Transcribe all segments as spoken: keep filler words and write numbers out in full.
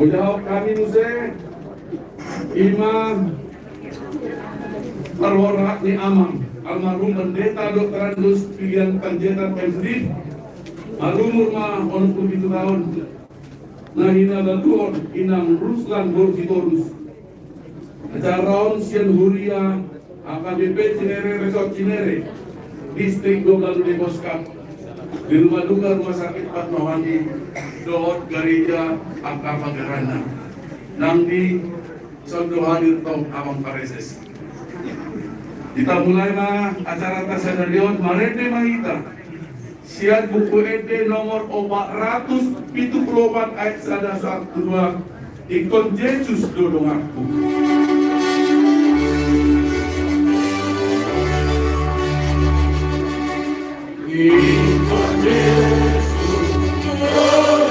Jawab kami muse, ima parhorhat ni amang almarhum Pendeta Doktor Andus Pilian Panjaitan, M Div, marumur ma onom pulu pitu taon, na hinabatuhon inang Ruslan boru Sitorus. Acara on sian huria H K B P Cinere, Resort Cinere, Distrik Dua Puluh Dua Depok, di rumah duka Rumah Sakit Fatmawati dohot gareja angka pagaranna. Nang di son do hadir tong amang pareses. Hita mulai ma acara ta sadari on, marende ma hita sian Buku Ende nomor opat ratus pitu pulu opat ayat sada sahat tu dua, Ingkon Jesus do donganku. Ingkon Jesus do donganku.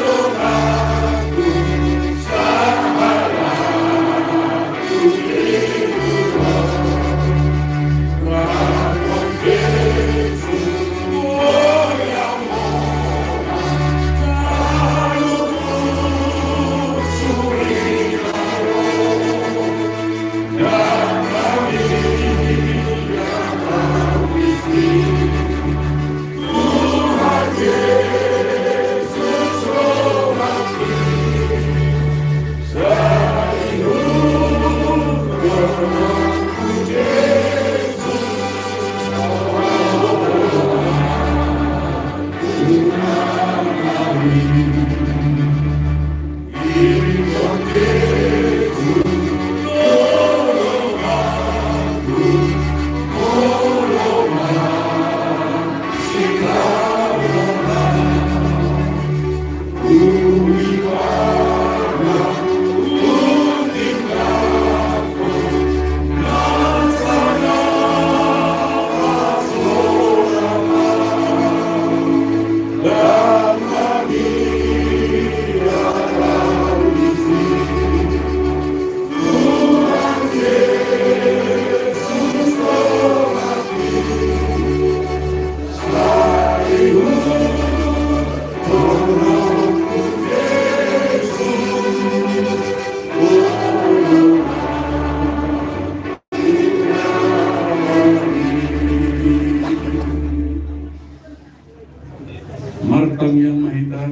Martangiang ma hita.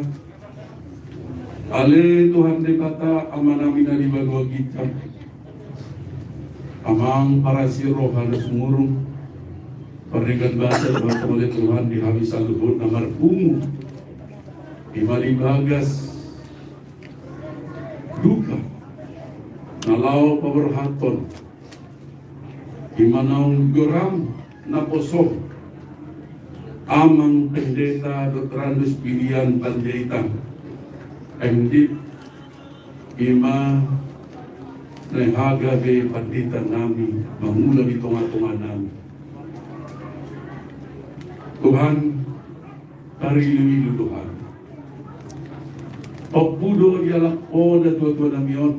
Ale Tuhan Debata, Amanami na di banua ginjang, Amang parasi roha na sumurung, pardenggan basa do hataM, ale Tuhan, di hami saluhutna marpungu, ima di bagas duka na laho paborhathon, ima naung goram naposo, Amang Pendeta Doktor Andus Pilian Panjaitan, M Div, ima na gabe pandita nami mangula di tonga-tonga nami. Tuhan, tarilu-ilu Tuhan. Ompu do dialap Ho natua-tua nami on.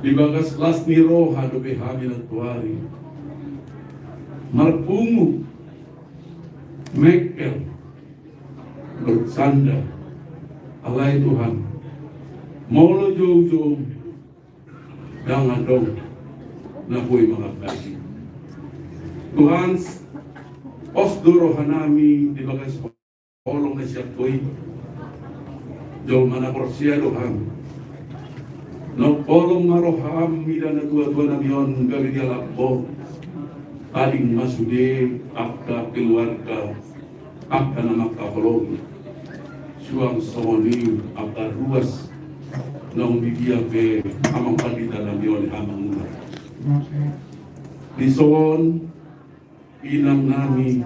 Di bagas las ni roha dope hami nantoari marpungu, mengkel, bersandar. Alai Tuhan, molo jou-jou ndang adong na boi mangambati. Tuhan, pos do roha nami di bagas holong na sian Ho i. Jolma na porsea do hami. Nunga holong ma roham mida natua-tua nami on gabe dialap Ho. Tading ma sude angka keluarga, angka na mangkaholongi. Suang songon i angka ruas naung didia pe amang pandita nami on, amang muna. Dison inang nami,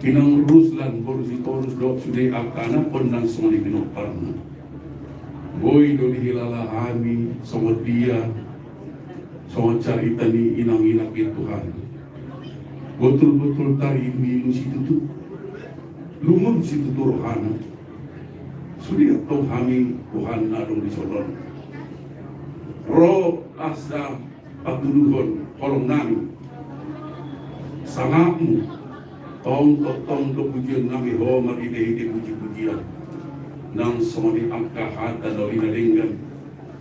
inang Ruslan boru Sitorus dohot sude angka anakkon nang songon i pinomparna. Boi do dihilala hami songon dia, songon carita ni inang-inang i Tuhan. Botul-botul tarilu-ilu situtu, lungun situtu rohana. Sude antong hami Tuhan na adong dison on ro asa patuduhon holong nami, sangapmu. Tong, tong, tong do pujion nami Ho marhite-hite puji-pujian. Nang songon i angka hata na uli na denggan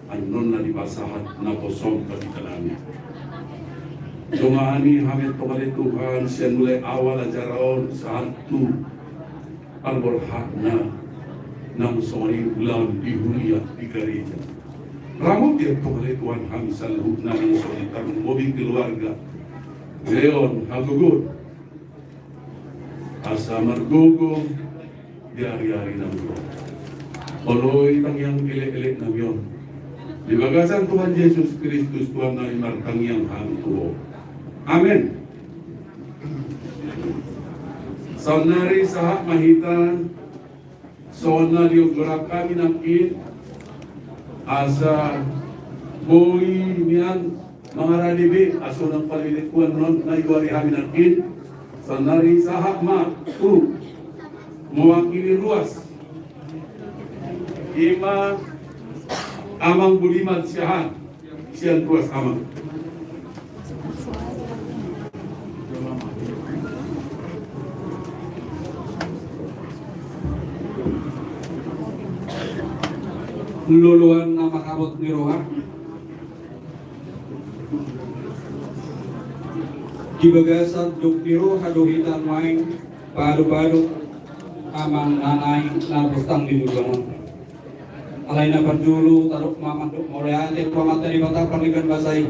annon na dipasahat naposom bagi hami. Dongan hami antong ale Tuhan, sian mulai awal acara on sahat tu parborhatna, nang songon i ulaon di huria di gareja. Ramoti antong ale Tuhan hami saluhutna, nang songon i tarlumobi keluarga, lehon hagogoon asa margogo di ari-ari na ro. Oloi tangiang elek-elek nami on di bagasan Tuhan Jesus Kristus Tuhan nami, martangiang hami tu Ho. Amen. Saonnari sahat ma hita songon na diombor hami nangkin, asa boi nian mangarade be, asa unang palelekuan non na igoari hami nangkin. Saonnari sahat ma tu mewakili ruas, i ma Amang Budiman Siahaan. Sian ruas, Amang. Loloan na marhabot ni roha, di bagasan dok ni roha do hita nuaeng paadu-paadu Amang na naeng na bostang di joloan on. Alai na parjolo tadok ma mandok mauliate tu Amanta Debata pardenggan basa i,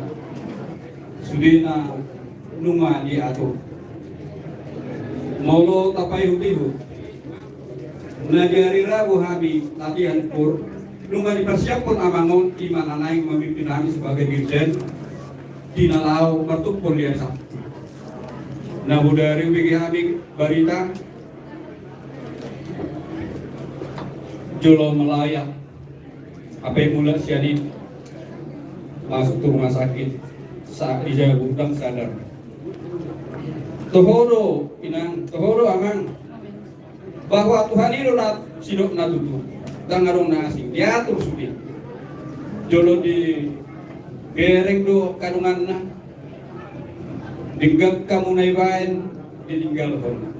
sude na nunga diatur. Molo tapaihut-ihut, na di ari Rabu hami latihan koor, nunga diparsiaphon Amang on, i ma na naeng mamimpin hami sebagai dirjen di na laho martumpol di ari Sabtu. Na bodari hubege hami barita, jolo melayat, hape mulak sian i masuk tu rumah sakit, saat di jabu ndang sadar. Toho do, Inang, toho do, Amang, bahwa Tuhan i do na sidok na tutu, ndang adong na asing, diatur sude. Jolo dibereng do angka donganna, denggan hamu na ibaen, ditinggalhon.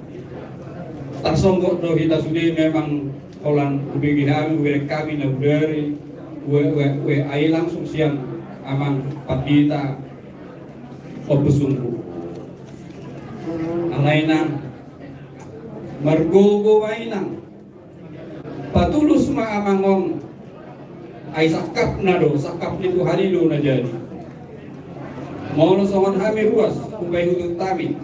Tarsonggot do hita sude memang holan hubege hami, hubereng hami na bodari, ue, ue, ue, ai langsung sian Amang Pandita Ompusungku. Alai Inang, margogo ma Inang. Patulus ma Amang on, ai sangkapna do, sangkap ni Tuhan i do na jadi. Molo songon hami ruas, hupaihut-ihut hami,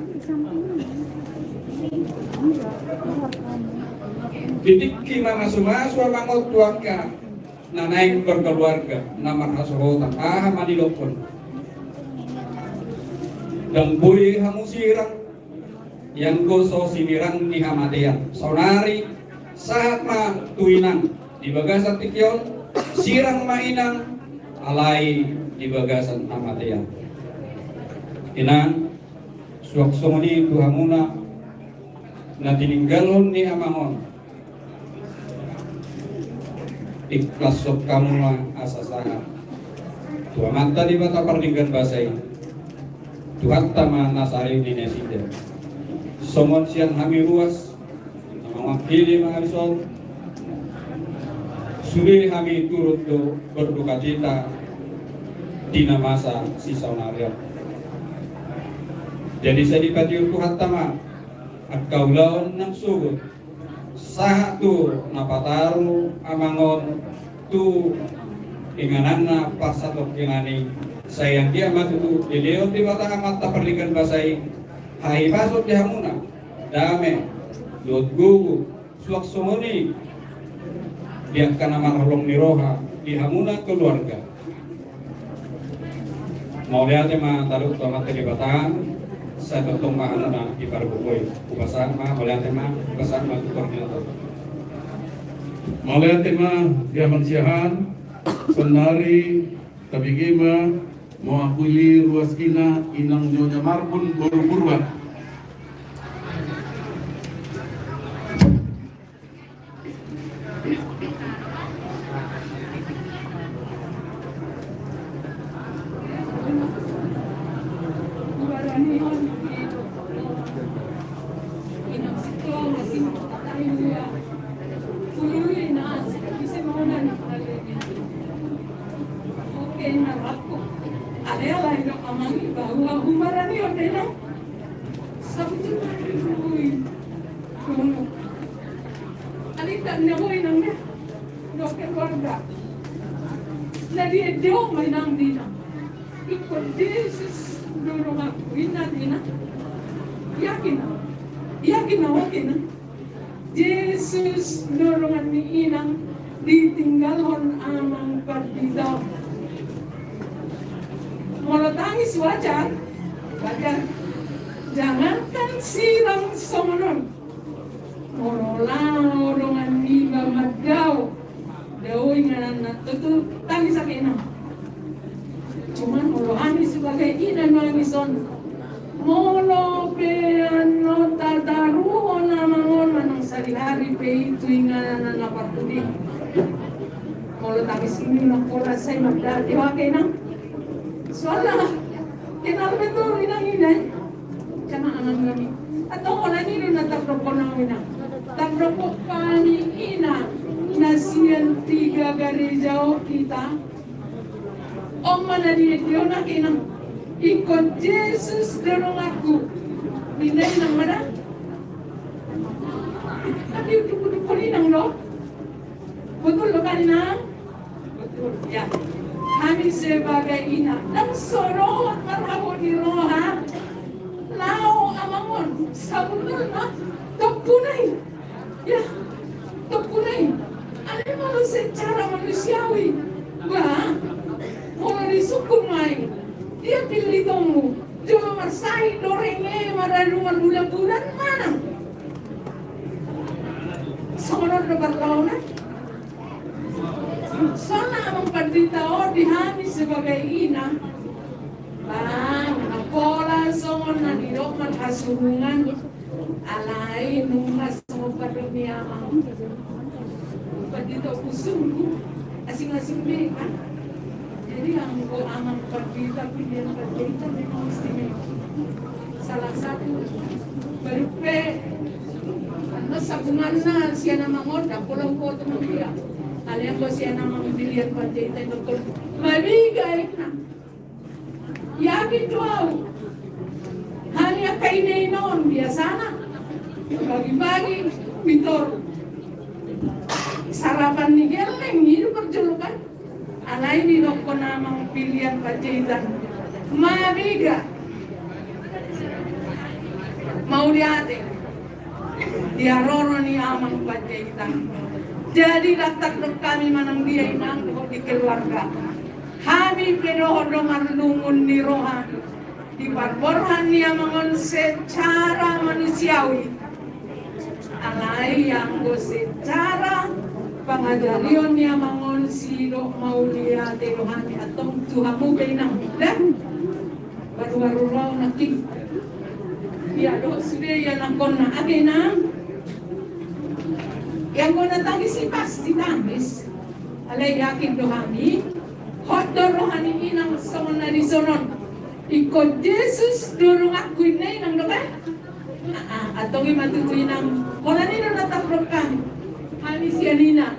di tingki mamasu-masu Amang on tu angka na naeng berkeluarga, na marhasohotan, aha ma nidokkon? Ndang boi hamu sirang, ianggo so sinirang ni hamatean. Saonari, sahat ma tu Inang di bagasan tingki on, sirang ma Inang, alai di bagasan hamatean. Inang, suang songon i tu hamuna na tininggalhon ni Amang on. Ikhlashon hamu ma asa sahat tu Amanta Debata pardenggan basa i, Tuhanta ma na saripe ni nasida. Songon sian hami ruas, na mewakili ma hami son, sude hami turut do berdukacita di na masa sisaonari on. Jadi sai dipatiur Tuhanta ma angka ulaon nang sogot, sahat tu na pataru Amang on tu ingananna parsatongkinan i, sai anggiat ma tutu dilehon Debata Amanta pardenggan basa i hahipason di hamuna, dame dohot gogo, suang songon i di angka na marholong ni roha di hamuna keluarga. Mauliate ma tadok tu Amanta Debata, sai tongtong ma hamuna dipargogoi. Hupasahat ma, mauliate ma, hupasahat ma tu koordinator. Mauliate ma di Amang Siahaan, saonnari tabege ma mewakili ruas i na Inang Nyonya Marbun boru Purba. Inang, o inang, ya. Dohot keluarga. Na diendehon ma inang di inang. Ingkon Jesus do donganku, inang, inang. Yakin. Yakin, oke, inang. Jesus do dongan ni inang ditinggalhon amang pandita on. Molo tangis wajar, wajar. Jangankan sirang songon on. Molo laho dongan niba mandao, dao ingananna, tontu tangis ake inang. Cuman molo hami sebagai ina nangis on, molo pe annon tataruhon amang on manang sadihari pe i tu ingananna na parpudi. Molo tangis i na pola sai mandati, oke inang. Soalna kenal betul inang, ina. Sama amang nami. Atau holan i do na tardokkon au inang. Tardokkon hami ina na sian tiga gareja on hita. On ma na diendehon ake inang. Ingkon Jesus do donganku. Ninna inang ma da. Kan diunduk-undukkon inang do. Betul do kan inang? Ya. Hami sebagai ina, ndang so dohot marhabot ni roha laho amang on, sabotulna tompuna i. Ya, tompuna i. Alai molo secara manusiawi, bah, molo disungkun ma i, dia pillitonmu? Jolo marsahit do renge, maradu marbulan-bulan manang. Songon on do parlahona. Soalna amang pandita on di hami sebagai ina, bang, na pola songon na nidok marhasurungan. Alai nunga songon pandok ni amang pandita, husungkun, asing-asing be kan. Jadi anggo amang pandita pilihan pandita memang istimewa. Salah satu baru pe. Karena sabunganna sian amang on, ndang pola huboto ma dia. Alai anggo sian amang pilihan pandita i, doktor, mabiga inna. Yakin do au. Hami angka ina-ina on biasana pagi-pagi pintor sarapan ni gelleng, i do parjolo kan. Alai didokkon amang pilihan Panjaitan, mabiga. Mauliate. Di haroro ni amang Panjaitan. Jadi ndang tardok hami manang dia inang dohot di keluarga. Hami pe dohot do marlungun ni roha di parborhat ni amang on secara manusiawi. Alai anggo secara pangajarion ni amang on sidok mauliate do hami antong tu hamu pe inang. Dah. Baru-baru ro nangkin. Ia dohot sude ianakhonna ate inang. Ia anggo na tangis i pasti tangis. Alai yakin do hami, hot do roha ni inang songon na dison on. Ingkon Jesus do donganku inna inang do kan? Antong i ma tutu inang. Holan i do na tardok hami. Hami sian ina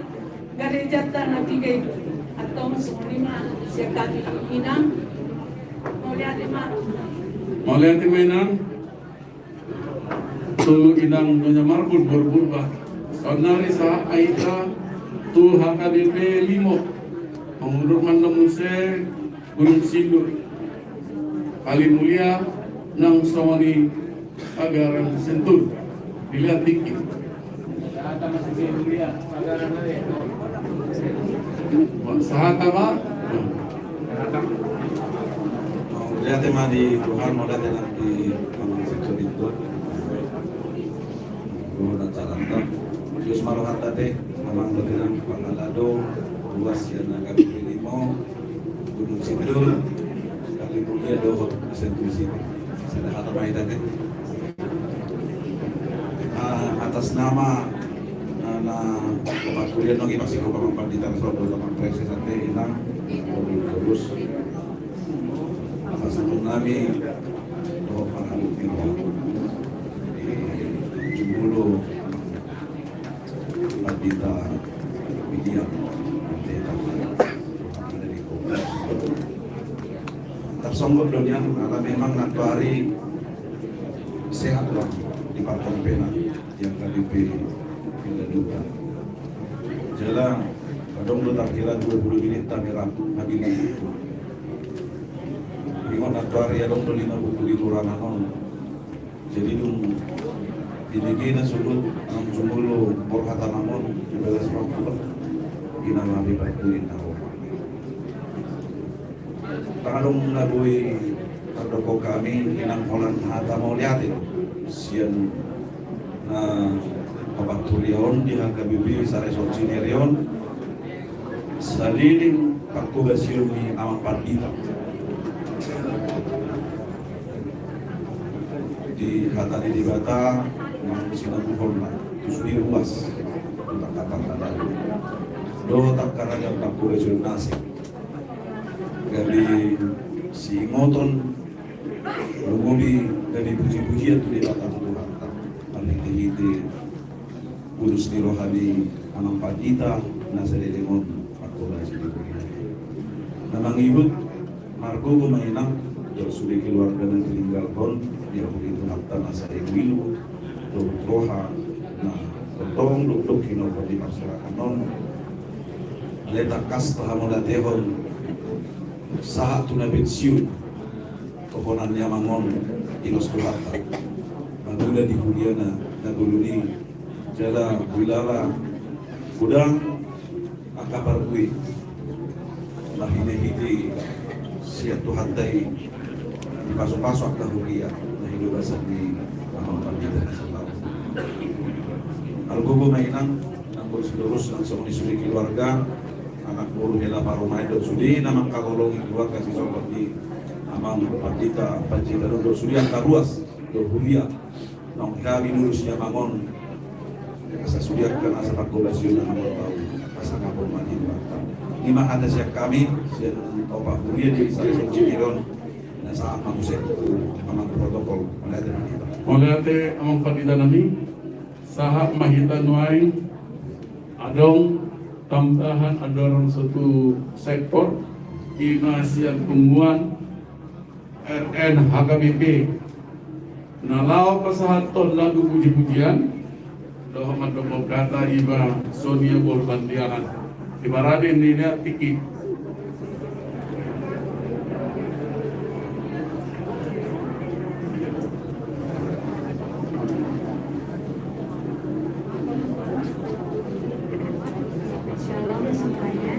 garejanta na piga i. Antong songon i ma sian hami inang. Mauliate ma. Mauliate ma inang. Tu inang Nyonya Marbun boru Purba. Saonnari sahat ma hita tu H K B P limo. Mangundurhon ma muse Gunung Sindur. Kali Mulia nang songon i Pagaran Sentul. Dilihat dikit. Sahat ma. Mauliate ma di Tuhan, mauliate nang di Amang Sekjen Bintut. Guru dan saranta. Jus marohata te, amang dohot inang, pangalado ruas sian H K B P limo, Gunung Sindur, Kali Mulia dohot Sentul City. Sada hata ma hita te. Ah, atas nama, ah, na pakulian nogi pasti ko Amang Pandita Resort, Amang Preses ate, inang, terus. Atas nama nami, dohot panghalut ni roha. Di jumolo Pandita Widya, Pandita. Tarsonggot do nian, ala memang nantoari sehat do di parpongpena di angka P P Pinda Duka. Jala adong do tarkira dua puluh menit hami rap, hami di. Ingot na tuari adong do lima puluh di kurangan on. Jadi dung di bege na suhut, nang jumolo borhat amang on, di bagas waktu, inang hami parpudi na ho. Tang adong na boi tardok hami, inang holan hata mauliate sian na papaturehon di H K B P Saresort Cinere on, saleleng pangkobasion ni amang pandita. Di hata ni Debata, nang sinambuhon na tu sude ruas, tu tangkatangka na dohot angka ragam pangkobasion na asing. Gabe siingoton, lumobi gabe pujipujian tu Debata Tuhanta. Marhitehite ulos ni roha ni amang pandita na saleleng on, margogo ma inang, dok sude keluarga na tininggalhon, diapuli Tuhanta na sai ilu-ilu dohot roha na tongtong dokdok hinorhon di parserahan on. Alai tangkas tahamauliatehon sahat tu na pensiun, tohonan ni amang on, ilos Tuhanta. Mangula di huria na, na bolon i, jala huilala godang angka parbue, marhitehite sian Tuhanta i dipasupasu angka huria na hinobasan ni amang pandita na salpu. Margogo ma inang, nang boru sitorus, nang songon i sude keluarga, anak boru hela parumaen dohot sude na mangkaholongi keluarga sisongon i, amang pandita Panjaitan on dohot sude angka ruas dohot huria naung hea diurusi amang on. Asa sude angka nasa pangkobasion na mangkon tau, asa ngapon mati Tuhanta. I ma hata sian hami, sian opat huria di Saresort Cinere on. Nasa amang muse, amang protokol. Mauliate ma hita. Mauliate amang pandita nami. Sahat ma hita nuaeng, adong tambahan andorang so tu sektor, i ma sian punguan R N H K B P na laho pasahathon lagu pujipujian dohot mandok hata, i ma Sonia boru Pandiangan. Ibarat ni dia tiki. Shalom semuanya.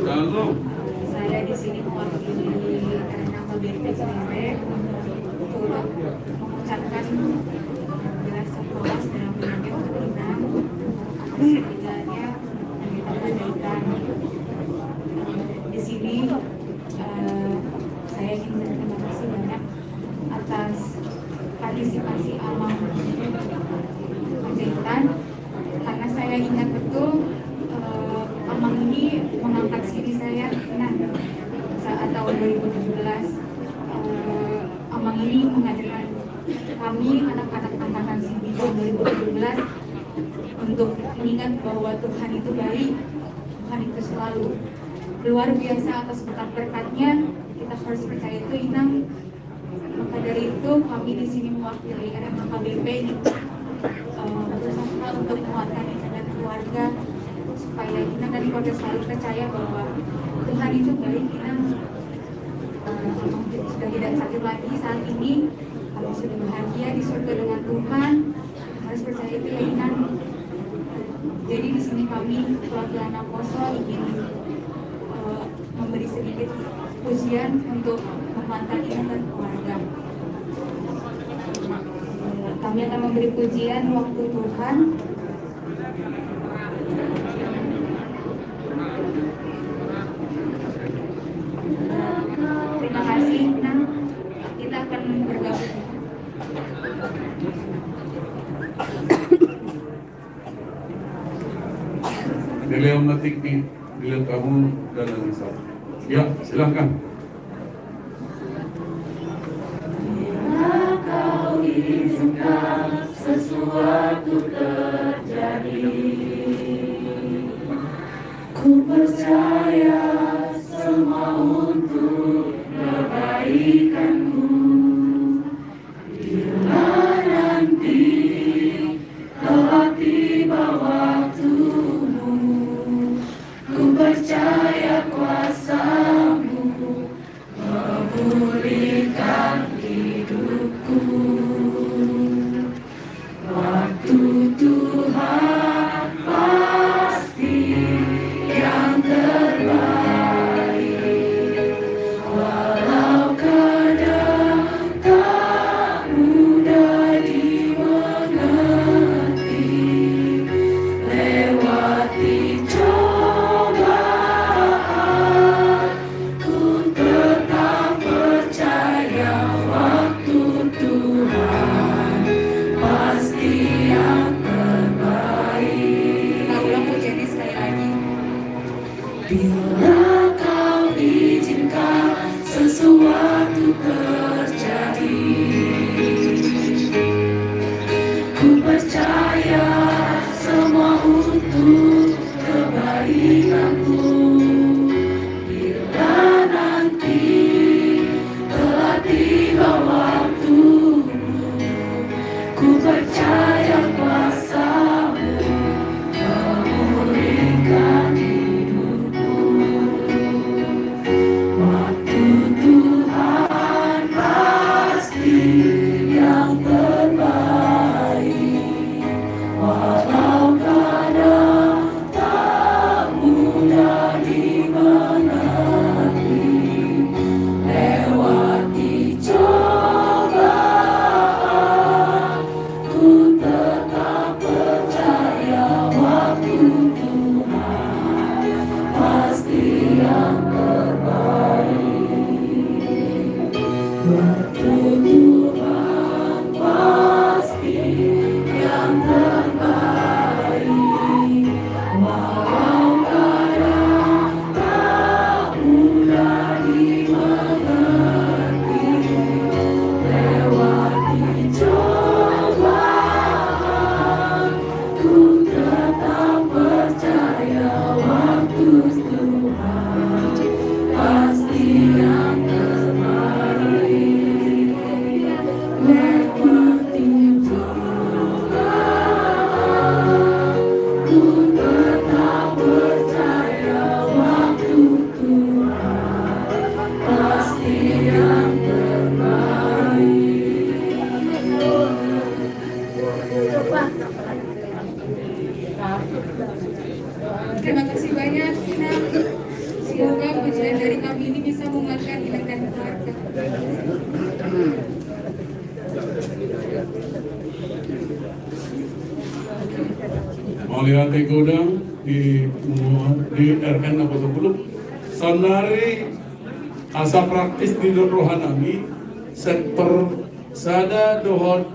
Shalom. Saya di sini mewakili Renang K B P Cinere untuk mengucapkan bela sungkawa sedalam-dalamnya untuk Inang atas meninggalnya Pendeta Panjaitan. Di sini, eh, saya ingin berterima kasih banyak atas partisipasi Amang Panjaitan, karena saya ingat betul, eh, Amang ini mengangkat C D saya, nah, saat tahun dua ribu tujuh belas, eh, Amang ini mengajarkan kami anak-anak angkatan C D tahun dua ribu tujuh belas untuk mengingat bahwa Tuhan itu baik, Tuhan itu selalu luar biasa atas berkat-berkatnya. Kita harus percaya itu, Inang. Maka dari itu, kami di sini mewakili R M H K B P ini, eh, berusaha untuk menguatkan Inang dan keluarga, supaya Inang dan keluarga selalu percaya bahwa Tuhan itu baik, Inang. Eh, sudah tidak sakit lagi saat ini, kami sudah bahagia di surga dengan Tuhan. Harus percaya itu ya, Inang. Jadi di sini kami perwakilan Naposo ingin, eh, memberi sedikit pujian untuk menguatkan Inang dan keluarga. Eh, kami akan memberi pujian Waktu Tuhan. Terima kasih, Inang. Kita akan bergabung. Dilehon ma tingki, dilehon hamu dalan na sahat. Ya, silahkan. Bila kau izinkan sesuatu terjadi, ku percaya semua untuk kebaikanku. Bila nanti telah tiba waktumu, Bila Kau izinkan sesuatu terjadi, ku percaya semua untuk kebaikanku. Bila nanti telah tiba waktumu, ku percaya kuasa-Mu memulihkan hidupku. Waktu Tuhan pasti yang terbaik, walau kadang tak mudah dimengerti. Lewati cobaan, ku tetap percaya waktu Tuhan pasti yang terbaik. Waktu Tuhan pasti yang terbaik. Walau kadang tak mudah dimengerti, lewati cobaan, ku tetap percaya waktu Tuhan pasti yang terbaik. Lewati cobaan, ku tetap percaya waktu Tuhan pasti yang terbaik. Terima kasih banyak, Inang. Semoga pujian dari kami ini bisa menguatkan Inang dan keluarga. Mauliate godang di, di R N na boto bulung. Saonnari asa praktis didok roha nami, sektor sada dohot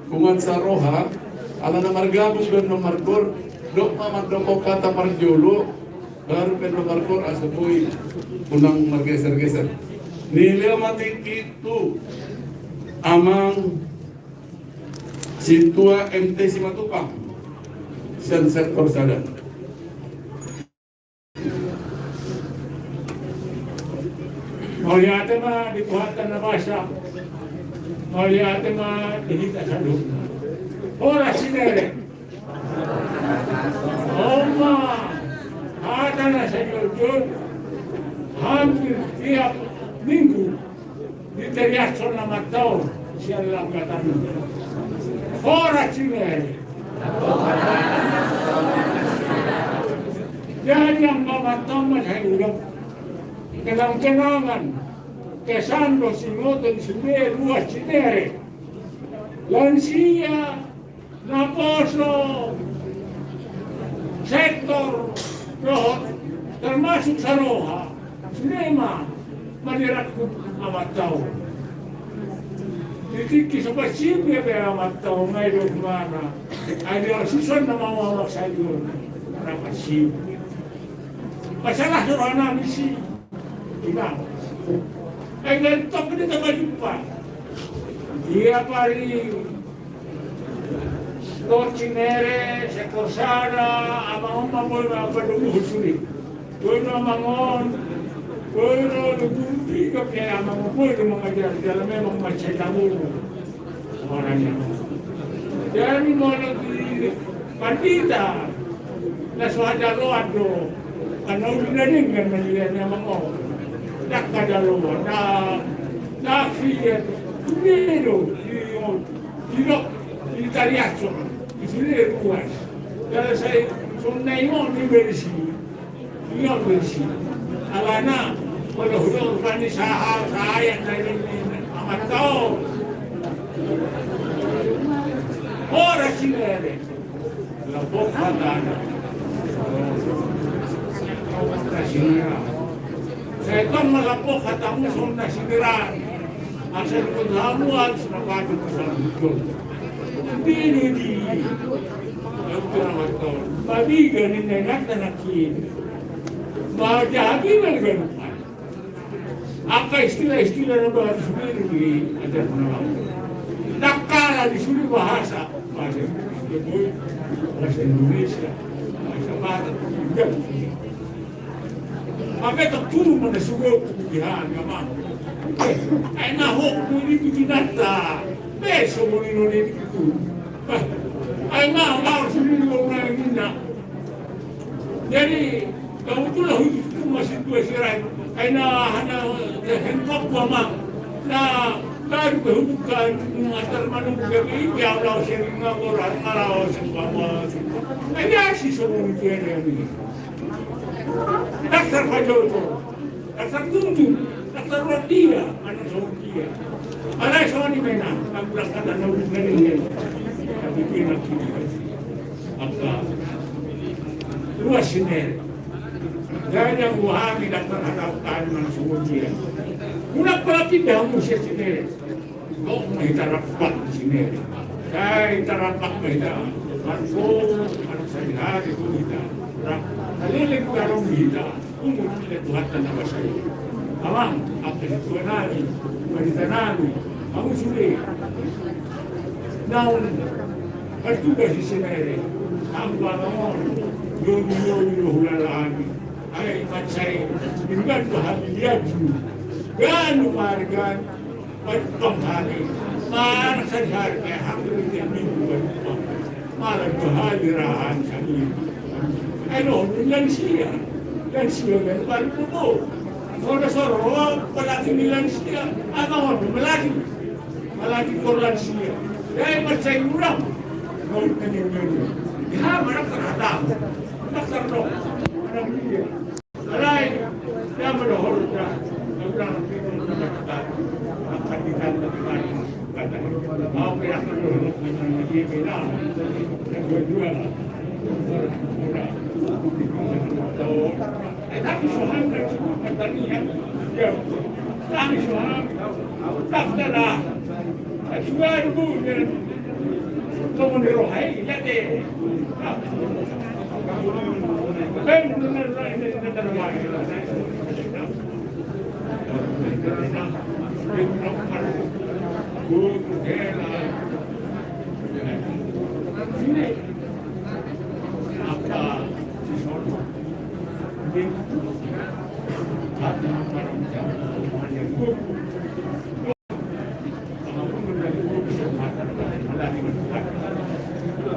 Punguan Saroha, ala na margabung do nomor dua, dok ma mandok hata parjolo, baru pe nomor dua asa boi unang margeser-geser. Nilehon ma tingki tu amang Sintua M T Simatupang, sian sektor sada. Mauliate ma di Tuhanta na basa. Mauliate ma di hita saluhutna. Horas sinere. On ma hata na sai jotjot hampir tiap minggu. Di tariashon amanta on sian langganan. Horas sinere. Jadi angka amanta on ma sai ulok. Kenang-kenangan, kesan dohot singkoto ni sude ruas sinere. Lansia, naposo, sektor dohot termasuk Saroha, sude ma manirangkup amanta on. Di tingki so pansip be amanta on, nga i do hurana. Ai di alusan nama mama sajo na pansip. Masalah so roha nami si Inang. Ai gantok di tama jumpa. Dia pari Tor sinere, sektor sada, amang on ma boi ma padomu husuri. Boi ma amang on, boi ma lubu tiga pe amang on, boi ma mangajar, jala memang mansai tamu. Orangnya. Jadi molo di pandita, na so hajaloan do, karena uli na denggan manilehon amang on. Ndang hajaloan, ndang, ndang hian, uli do, di on. Didok, di tariashon, di sude ruas. Jala sai songon na i on di bersi. Di on bersi. Alana, molo hudok rupani saha, saha yang na i, amanta on. Horas sinere. Lambok hatana. Sai tong ma lambok hatamu songon na siniraan. Asa dipatupa hamu alu na patut tu saluhutna. Bini di. Yang teramat kau. Babiga ninna inanta nangkin. Bah, jahat i ma di ganup an. Angka istilah-istilah na baru sendiri di ajaran agama. Ndang kalah di sude bahasa, bahasa Inggris, bahasa Indonesia, bahasa Batak, ndang. Maka itu turun mana suruh kebutuhan agama. Eh, ai na hok ini bikin data. Besok mau ini itu. Bah, ai na harus ini mau ini. Jadi, kebetulan itu masih dua sirai. Ai na hana, ya, handphone gua, Mang. Na, baru ke hubungkan, ngatar mana buka ini, ya Allah, sering ngawur, ngalawas, sembama, sembama. Ai, ya, si semua itu ada ini. Dasar Pak Jojo. Dasar Guntur, dasar Rodia, anak Rodia. Anak Sony mena, aku bilang kata nabi dari dia. Tapi dia nak kini. Apa? Luas sini. Jadi yang gua hamil dasar hadap tadi anak Rodia. Guna pala pindah musia sini. Gok ma hita rap di sini. Sai tarap ma hita. Margo anak sadihari tu hita. Rap. Halele ku dalam hita. Umur kita Tuhan tanah basai. Amang, apa itu nani? Barita nani? Kamu sudah. Naun. Bertugas di sini. Aku bangun. Yo, yo, yo, hulala ani. Ai, mansai. Dengan bahagia tu. Ganu margan. Baik, Bang Sani. Mana saya harga hampir tiap minggu, Bang? Malah dua hari rahan kami. Ayo, lansia. Lansia kan baru dulu. Kalau suruh pelatih ni lansia, apa mau melatih? Melatih kor lansia. Ya, percaya orang. Mau tanya dulu. Ya, mana terhadap? Mana terhadap? Mana dia? Alai, dia mendahulukan. Dia bilang, eh, tapi soal pertanian, ya, tapi soal daftar lah.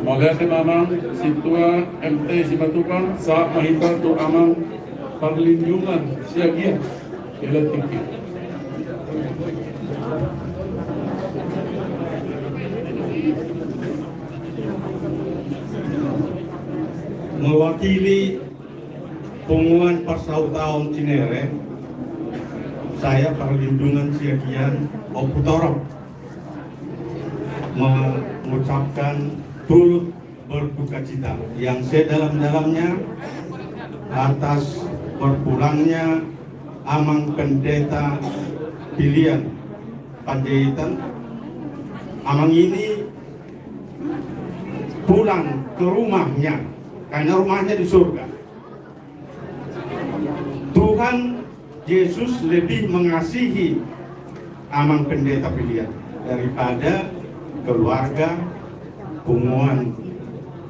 Mauliate ma amang, sintua M T Simatupang, sahat ma hita tu amang Parlindungan Siagian. Ila tingki. Mewakili Punguan Parsautaon Cinere, saya Parlindungan Siagian Ompu Torop mengucapkan turut berduka cita yang sedalam-dalamnya atas berpulangnya Amang Pendeta Pilian Panjaitan. Amang ini pulang ke rumahnya, karena rumahnya di surga. Tuhan Yesus lebih mengasihi Amang Pendeta Pilian daripada keluarga, Punguan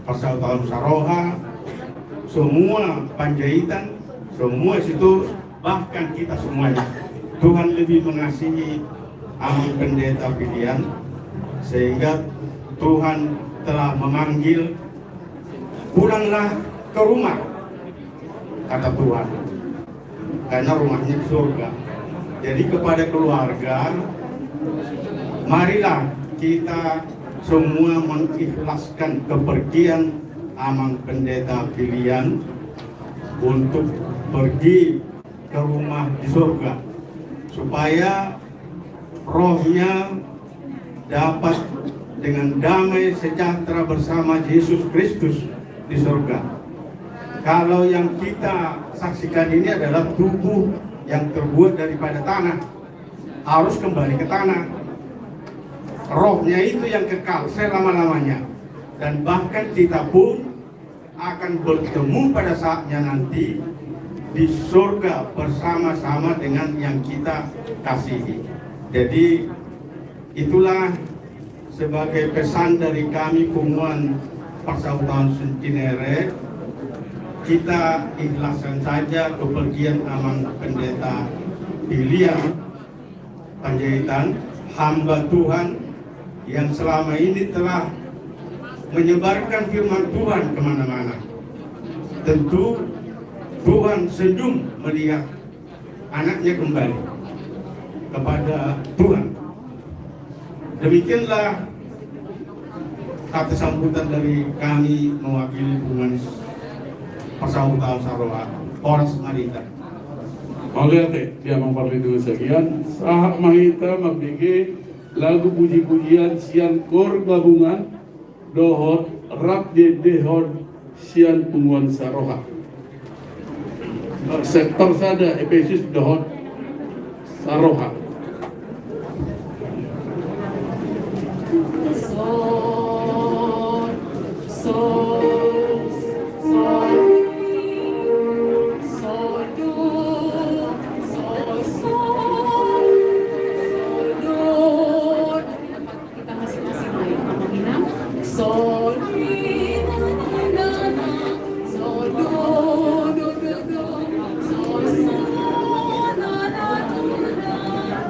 Parsautaon Saroha, semua Panjaitan, semua Sitorus, bahkan kita semuanya. Tuhan lebih mengasihi Amang Pendeta Pilian, sehingga Tuhan telah memanggil, "Pulanglah ke rumah," kata Tuhan, karena rumahnya di surga. Jadi, kepada keluarga, marilah kita semua mengikhlaskan kepergian Amang Pendeta Pilian untuk pergi ke rumah di surga, supaya rohnya dapat dengan damai sejahtera bersama Yesus Kristus di surga. Kalau yang kita saksikan ini adalah tubuh yang terbuat daripada tanah, harus kembali ke tanah. Rohnya itu yang kekal selama-lamanya. Dan bahkan kita pun akan bertemu pada saatnya nanti di surga bersama-sama dengan yang kita kasihi. Jadi, itulah sebagai pesan dari kami Punguan Parsahutaon Sintinere, kita ikhlaskan saja kepergian Amang Pendeta William Panjaitan, hamba Tuhan yang selama ini telah menyebarkan firman Tuhan kemana-mana. Tentu Tuhan senyum melihat anaknya kembali kepada Tuhan. Demikianlah kata sambutan dari kami mewakili Punguan Parsahutaon Saroha. Horas ma di hita. Mauliate di Amang Parlindungan Siagian. Sahat ma hita mambege lagu puji-pujian sian kor gabungan dohot rap diendehon sian Punguan Saroha. Sektor sada Efesus dohot Saroha. Kita masing-masing main. Amang Inang. Sol, mi, na, na, na, na. Sol, do, do, do, do. Sol, sa, na, na, na, na.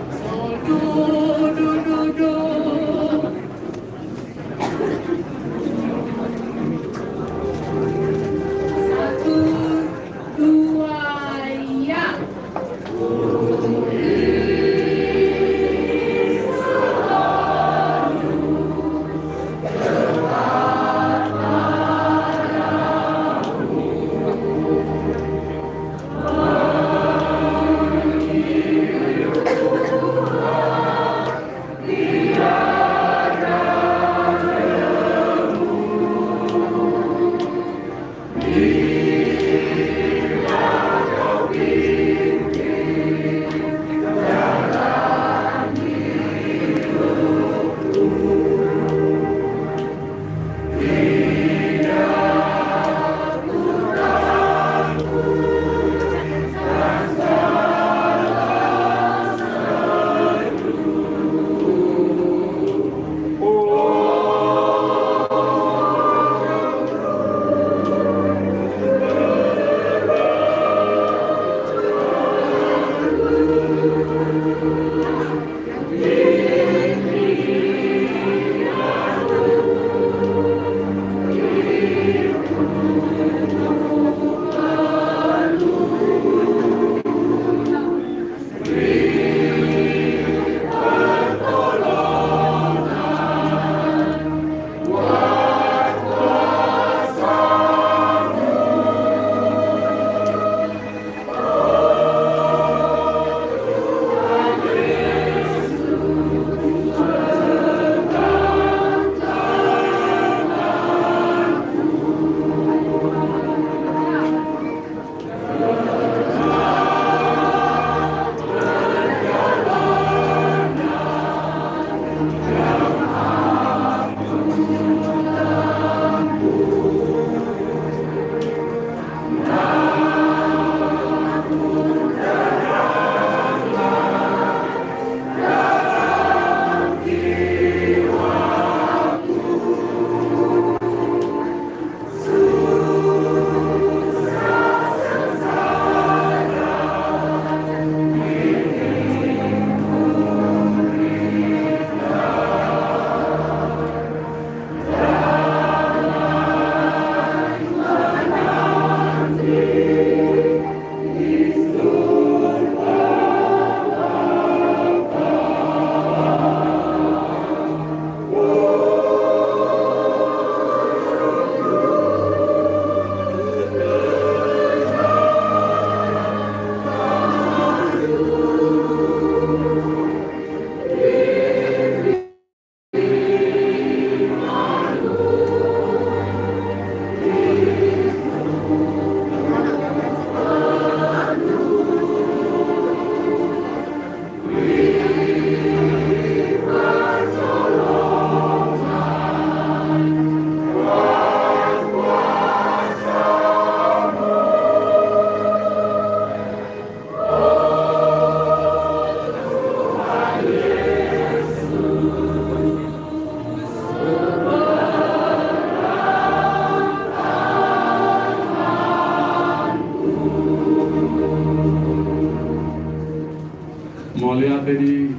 Mauliate di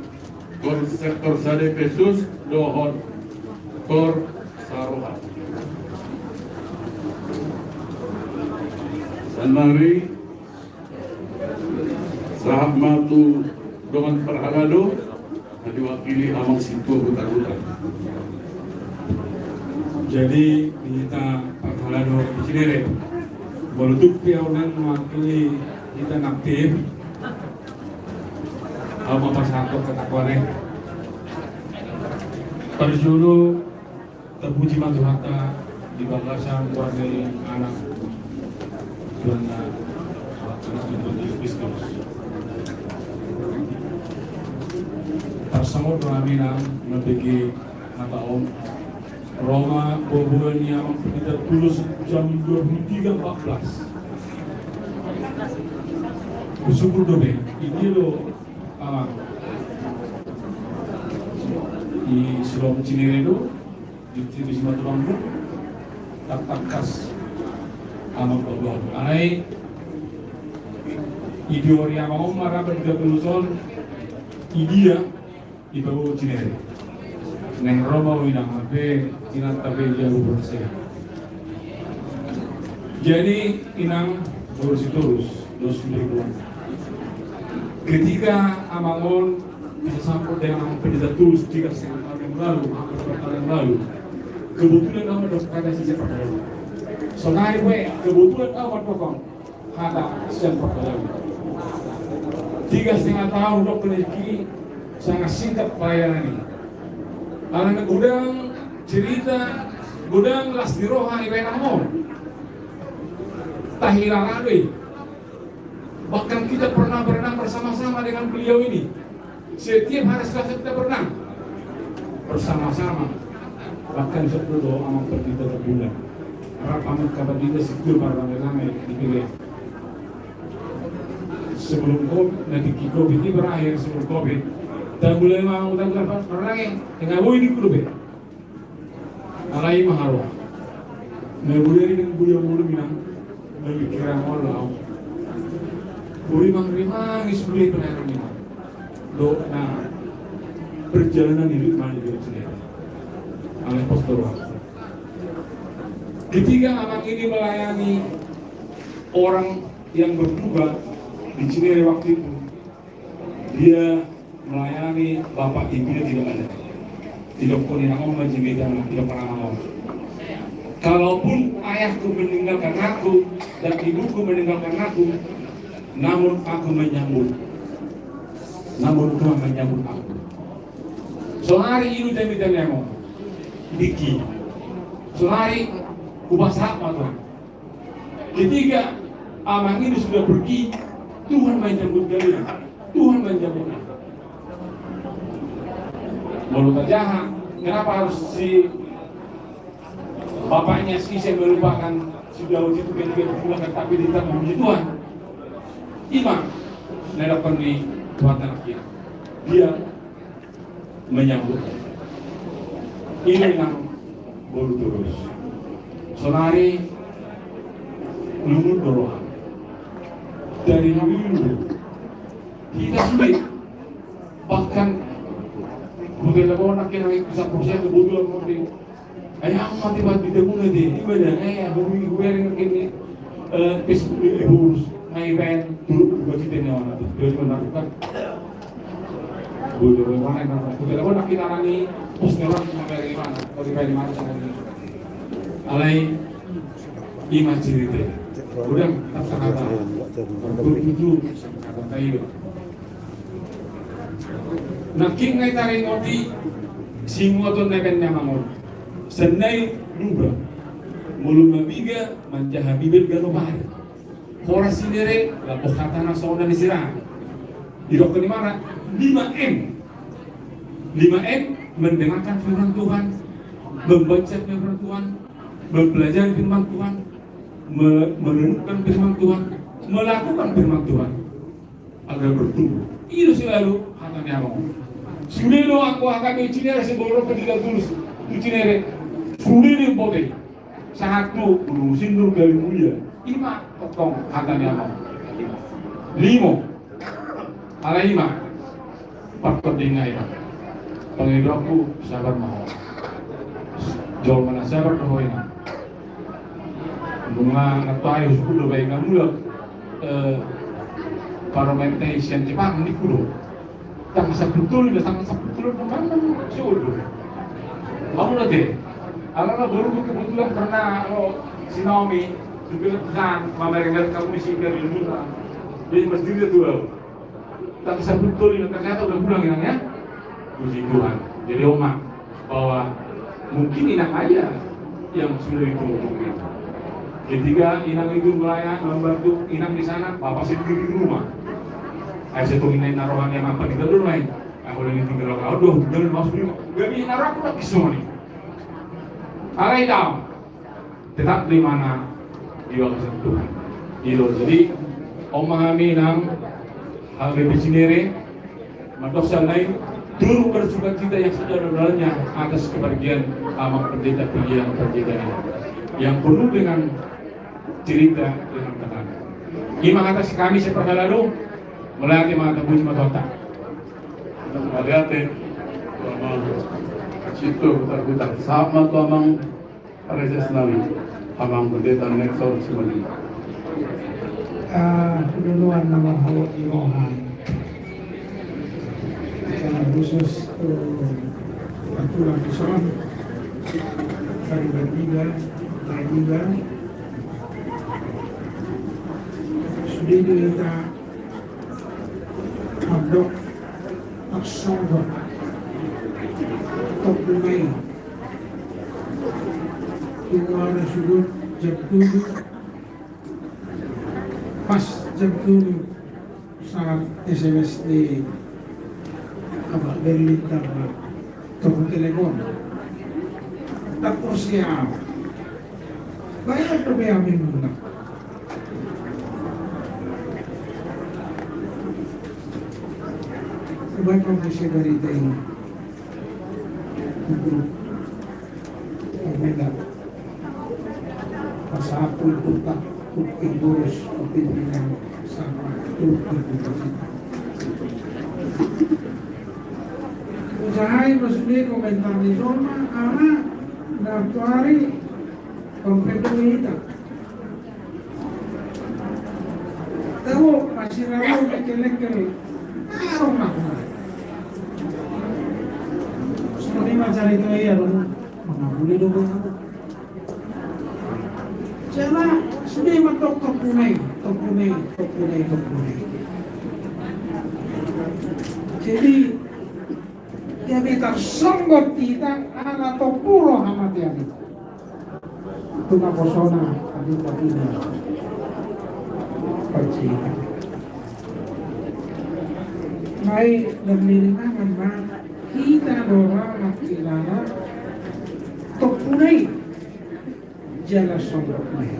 Kor Sektor Sada Pesus dohot Kor Saroha. Sannari sahat ma tu dongan parhalado, na diwakili amang sintua Hutahuta. Jadi di hita parhalado di Cinere, molo tung pe au naeng mewakili hita na aktif, au ma pasahathon hata kuare. Parjolo, tapuji ma Tuhanta di bagasan goar ni Anak, Tuhanta, Tuhanta Jesus Kristus. Tarsongon do hami nang mambege hata on. Ro ma boaboa ni Amang Pendeta Tulus jam dua puluh tiga empat belas. Husyukur dope, i dia do Amang. I silom Cinere do, di, di Simatupang do, tak tangkas Amang boaboa. Alai, i dia ro Amang on ma rap Pendeta Tulus on, i dia, i boaboa Cinere. Naeng ro ma au inang, ampe inanta pe jabu bersehat. Jadi inang, boru Sitorus, dos ribu. Ketika Amang on bisa sambut dengan Amang Pendeta Tulus tiga setengah tahun yang lalu, hampir empat tahun yang lalu, kebetulan au mandok hata sian parhalado. Sonari pe, kebetulan au mandok hata sian parhalado. Tiga setengah tahun dok, rezeki sangat singkat pelayanan i. Alana godang cerita, godang las ni roha ibaen Amang on. Tahilala do i. Bahkan kita pernah berenang bersama-sama dengan beliau ini. Setiap hari Selasa kita berenang bersama-sama. Bahkan sebelum doa Amang Pendeta Terbulan, rap Amang Kapendeta Situr Parame-rame di P G. Sebelum COVID, nanti COVID ini berakhir, sebelum COVID, kita mulai mau, kita mulai berenang, ya. Tengah boi di klub, ya. Alai ma haroa. Na boi ari nang boi, molo inang, na pikiran on laho. Boi mangirimangis boi pelayanan inang. Dohot na perjalanan hidup mandi di Cinere. Alai pos do roha. Ketika Amang ini melayani orang yang berduka di Cinere waktu itu, dia melayani bapak ibunya tidak ada. Didokkon inang on ma jembetana, didokkon Amang on: Kalaupun ayahku meninggalkan aku dan ibuku meninggalkan aku, namun aku menyambut. Namun Tuhan menyambut aku. Sonari i do jembetana, Amang. Diki. Sonari hupasahat ma Tuhan. Ketika Amang ini sudah pergi, Tuhan menyambut kalian. Tuhan menyambut. Molo tajaha, kenapa harus si bapaknya si Isen melupakan si Daud itu ketika ditinggalkan, tapi dia tetap memuji Tuhan? I ma na didokkon ni Tuhan anaknya. Dia menyambut. I do inang, boru Tulus. Sonari lungun do roha. Dari dulu hita sude. Bahkan, bukan lagi anak yang bisa proses kebutuhan mungkin. Ai, au ma tiba di temuna di, iba da, eh, aku minggu beri ngerti ni, eh, Facebook di, eh, boru, ngai ben, dulu buka cerita ni orang tu, dia cuma lakukan. Boru, boru, mana yang nampak? Kita pun nak kita nani, pos ni orang cuma dari mana? Dari mana sana ni? Alai, i ma cerita. Udah, kata-kata. Begitu, kata-kata itu. Nangkin ngai taringoti simuaton na baen ni Amang on. Sannari luba, molo mabiga manjaha Bibel ganup ari. Horas Cinere, lambok hatana songon na nisirang. Didokkon imana lima M. Lima M, mendengarkan firman Tuhan, membaca firman Tuhan, mempelajari firman Tuhan, me-, merenungkan firman Tuhan, melakukan firman Tuhan. Agar bertumbuh. I do selalu hata ni Amang. Sude do anggo hata ni Cinere, siboru Pendeta Tulus tu Cinere. Sude do bote. Sahat tu Gunung Sindur, Galunggung. I ma tongtong hata ni Amang. Limo. Alai i ma. Partondingan i, pangidoanku sabar ma ho. Jolma na sabar do ho, inang. Nunga na tahu suku do baengan mulak, eh, parumaen i sian Jepang, ningku do. Tanggal sampulu tolu, tanggal sampulu tolu do manang solu. Mau na te. Alana boruku kebetulan pernah, olo, si Naomi, juga pesan, mamereng-mereng kamu di sini dari rumah. Jadi mesti dia tuh. Tanggal sampulu tolu, ternyata udah pulang inang ya. Puji Tuhan. Jadi oma, bahwa mungkin inang aja yang sudah ditunggu-tunggu itu. Ketika inang itu melayani, membantu inang di sana, bapak sendiri di rumah. Saya setung inang na rohani yang apa kita dulu lain. Aku lagi tinggal orang, aduh, tinggal di rumah sendiri. Gak bisa naruh aku tak bisa nih. Alai dam. Tetap di mana di bagasan Tuhan. Gitu. Jadi, oma, hami nang H K B P Cinere, mandok sian lain, turut bersukacita yang sedalam-dalamnya atas kepergian Amang Pendeta Pilihan Pendeta ini, yang penuh dengan cerita, dengan kenangan. Ima hata sian hami, sian parhalado, mauliate ma, tapuji ma Tuhanta. Mauliate, Amang Situ, Hutang-Hutang. Sahat ma tu Amang Praeses nami, Amang Pendeta Nexon Simanjuntak. Ah, duluan nama hau di roha. Secara khusus, eh, aturan Islam, dari Batiga, Batiga, sudah itu kita mandok, tarsonggot, topung i. Tung ala sudah jam tujuh. Pas jam tujuh, saat S M S di apa, Berlin, tanggal, toko telepon. Tak persiap. Bayar tu B A B mula. Coba kau bisa dari tadi. Grup. Komentar. Pasapul utak, kuping boros, kuping pinang, sama utak di kita. Usaha i maksudnya komentar ni jolma, ala na tuari kompeten kita. Tahu, masih ragu, lekel-lekel. Taruh lah. Seperti macam itu ya, dong. Mangapuli dong. Jala sude ma tong topung i, topung i, topung i, topung i. Jadi, dia minta songgot kita, ala topung roha mati ani. Itu naposona, tadi tadi. Pacita. Nai, dan diri mangan, ma, kita do ra mangkilala topung i. Jala songgot ma i.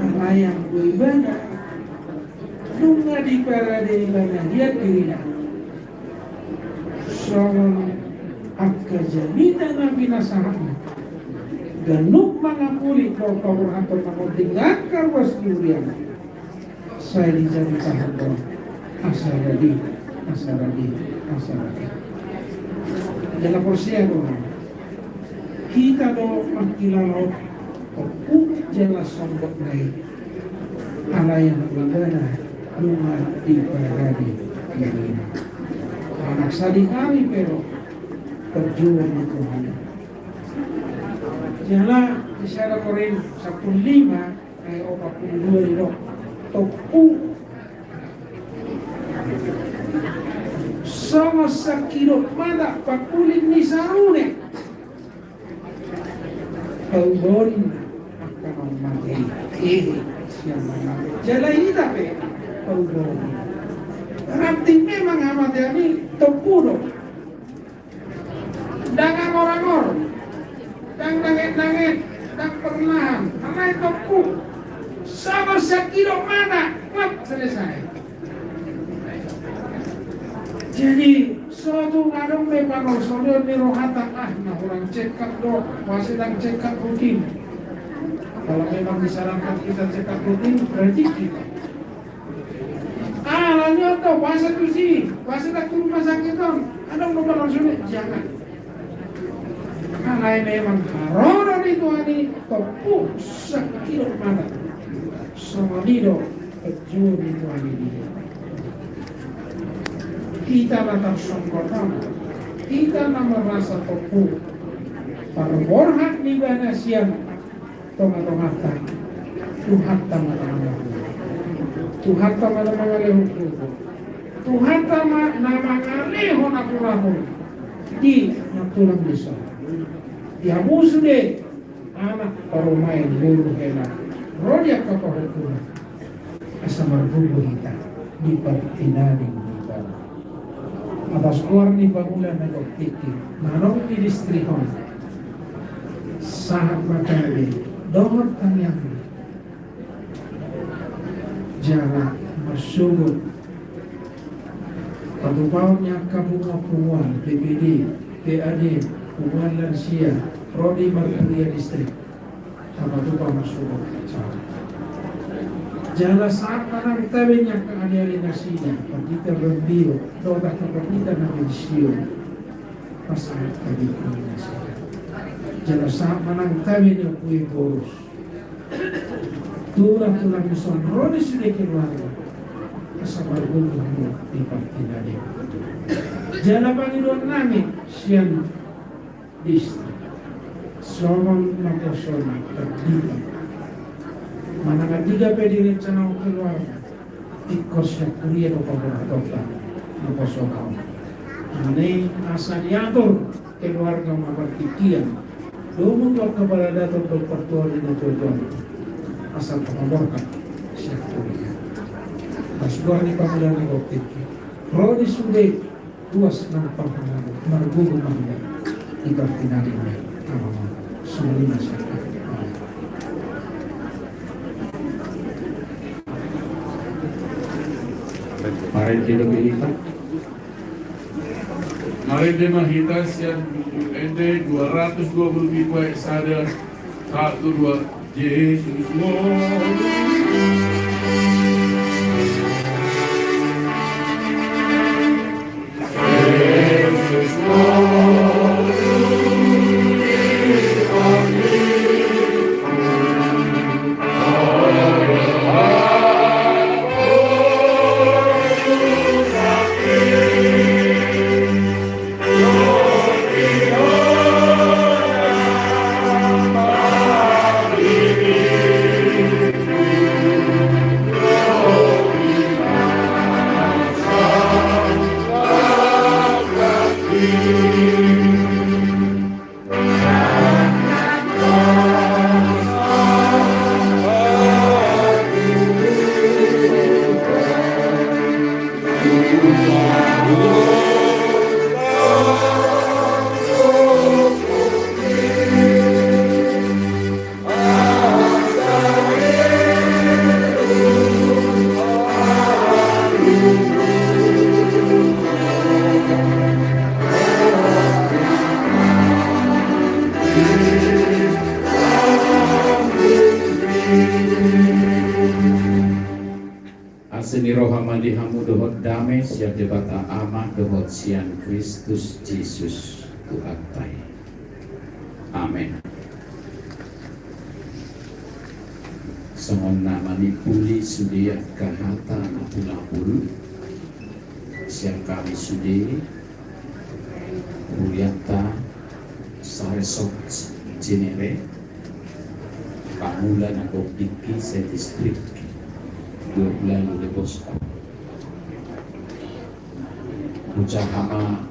Ala anggo ibana, nunga diparade ibana hian dirina. Songon angka jamita na pinasahatna. Ganup mangapuli, porpor haton mangonding angka ruas ni huriana. Sai dijamita haton, asa radi, asa radi, asa radi. Jala porsea do, hita do mangkilala topung jala songgot na i. Ala anggo ibana nunga diparade dirina. Anak sadihari pe do perjuangan ni Tuhan. Jala di sada Korint sampulu lima, ayat opat pulu dua i do. Topung. Songon sangkidop mata pakuling ni sarune. Paubaon angka na mate. Eh, sian na mate. Jala hita pe paubaon. Berarti memang hamatean i topung do. Ndang angor-angor, ndang nanget-nanget, ndang perlahan, alai topung. Songon sangkidop mata, klap, selesai. Jadi, so tung adong be panolsoleon ni rohanta, ah, na hurang cekap do, masih ndang cekap rutin. Kalau memang disarankan kita cekap rutin, berarti kita. Ah, Alani on do, boasa tusi, boasa ndang tu rumah sakit on, adong do panorang suni, jangan. Alai memang haroro ni Tuhan i, tompu sangkidop mata. Songon i do, peju ni Tuhan i dia. Hita na tarsonggot on, hita na merasa tompu, parborhat ni bana sian tonga-tonganta, Tuhanta ma na mangalehon. Tuhanta ma na mangalehon hukum. Tuhanta ma na mangalehon atur-atur di nantulang dison. Di hamu sude anak parumaen boru hela, ro di angka pahompuna. Asa margogo hita di partinading ni Ibana. Atas goar ni pangula na gok tingki, na adong di distrik on, sahat ma hami dohot tangiangmi. Jala marsogot patupaon ni angka punguan-punguan, B P D, P A D, punguan lansia, ro di marhuria distrik. Tapatupa marsogot. Jala sahat ma nang tabe ni angka ale-ale nasida, pandita Bambio dohot angka pandita na pensiun, pasahat tabe ni nasida. Jala sahat ma nang tabe ni Ompu Ephorus, tulang-tulang dison ro di sude keluarga, asa margogo hamu di partinading. Jala pangidoan nami sian distrik, songon naposona pandita, manang andigan pe direncanahon keluarga, ingkon sian huria do paborhatonta naposona on. Alani asa diatur keluarga ma partingkian, domu tu angka paradaton dohot partuaton ni natuatua, asa paborhat sian huria. Atas goar ni pangula na gok tingki, ro di sude ruas nang parhangapon, margogo ma hita di partinading ni Amanta. Songon i ma sian hami. Marende ma hita. Marende ma hita sian Buku Ende dua ratus dua puluh pitu ayat sada. Satu, dua. Jesus Lord. Asi ni roha ma di hamu dohot dame sian Debata Ama dohot sian Kristus Jesus Tuhanta i. Amen. Songon na manimbuli sude angka hata na pulapul sian hami sude, hurianta Saresot Jenere, pangula na gok tingki se distrik dua puluh lima Lebos. Hujaha ma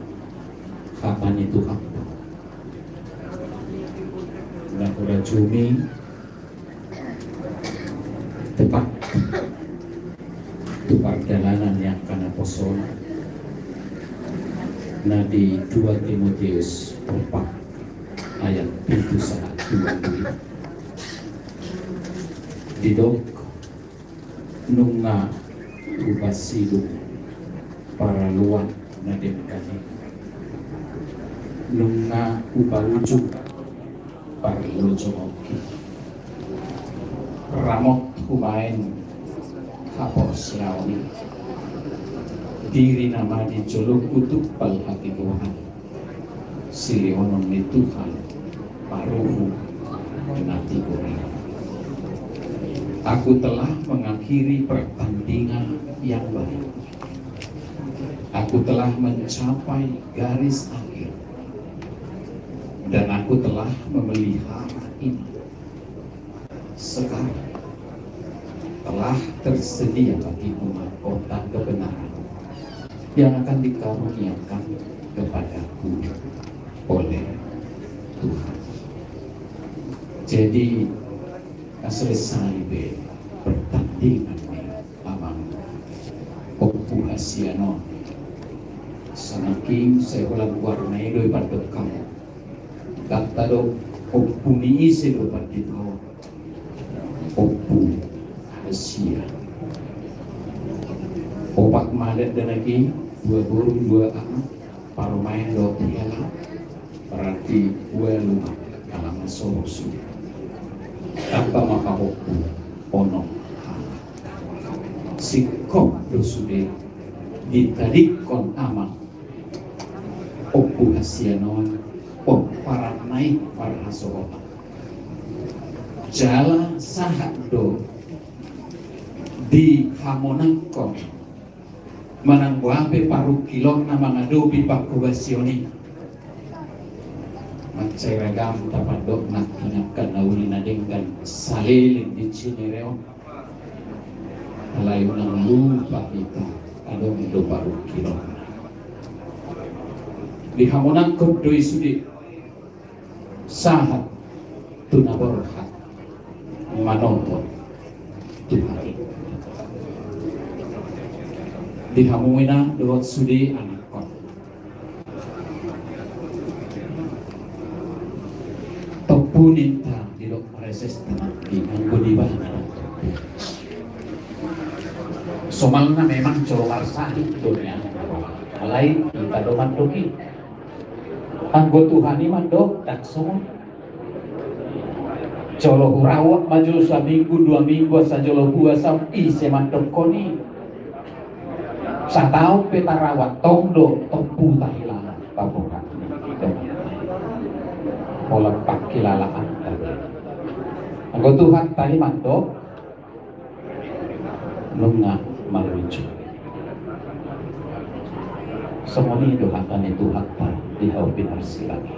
hata ni Tuhanta. Na hurajumi tepat tu pardalanan ni angka naposona na di dua Timoteus opat ayat pitu sahat dua puluh. Didok, nunga hupasidung paraloan na denggan i. Nunga hupaujung parlojongonki. Ramot hubaen haporseaon i. Diri nama di jolongku tumpal hatigoran, silehon ni Tuhan paruhum na tigor i. Aku telah mengakhiri pertandingan yang baik. Aku telah mencapai garis akhir. Dan aku telah memelihara ini. Sekarang telah tersedia bagimu mahkota kebenaran yang akan dikaruniakan kepadaku oleh Tuhan. Jadi, selesai be pertandingan ni amang Ompu hasian on. Sangking sai holan goarna i do i pandok hamu. Hata do, ompu ni ise do pandita on? Ompu hasian. Opat ma anak, dua boru dua anak, parumaen dohot hela, berarti ualu ma, alana so ro sude. Tamba ma pahompu, onom hela. Singkop do sude ditadingkon amang Ompu hasian on pomparanna i marhasohotan. Jala sahat do dihamonangkon manang boha pe parungkilonna mangadopi panghobasion i. Mansai ragam tapandok nangkin angka na uli na denggan saleleng di Cinere on. Alai unang lupa hita, adong do parungkilonna. Dihamonangkon do i sude sahat tu na borhat manoto Tuhan i. Di hamu inang dohot sude anakkon. Tompu ninta didok Praeses tanah di anggo di bana. Somalna memang jolo marsahit do nian. Alai hita do mandok i. Anggo Tuhan i mandok, ndang songon. Jolo hurauak ma jo saminggu dua minggu asa jolo puasa, ise mandokkon i? Sataon pe tarauak tong do tompu tahilala paborhat. Pola pangkilalaanta. Anggo Tuhanta i mandok, nunga marujung. Songon i do hata ni Tuhanta di hau pinarsilang i.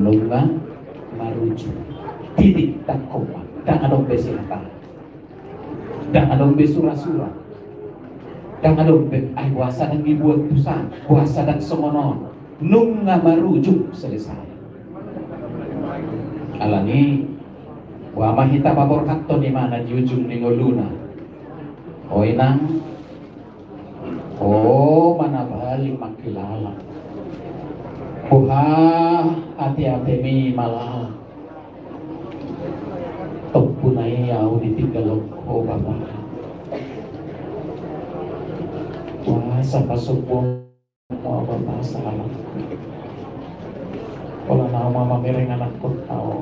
Nunga marujung. Titik, ndang koma. Ndang adong be sihata. Ndang adong be surasura. Ndang adong be, ai boasa ndang dibuat tusan, boasa ndang songon on. Nunga marujung, selesai. Alani, boha ma hita paborhathon imana di ujung ni ngoluna. O inang, o ma na paling mangkilala. Boha ateatemi malala. Tompu na i ahu ditinggalhon ho bapa. Boasa pasombuon ho ahu bapa salah. Pola na ahu ma mamereng anakkon ahu.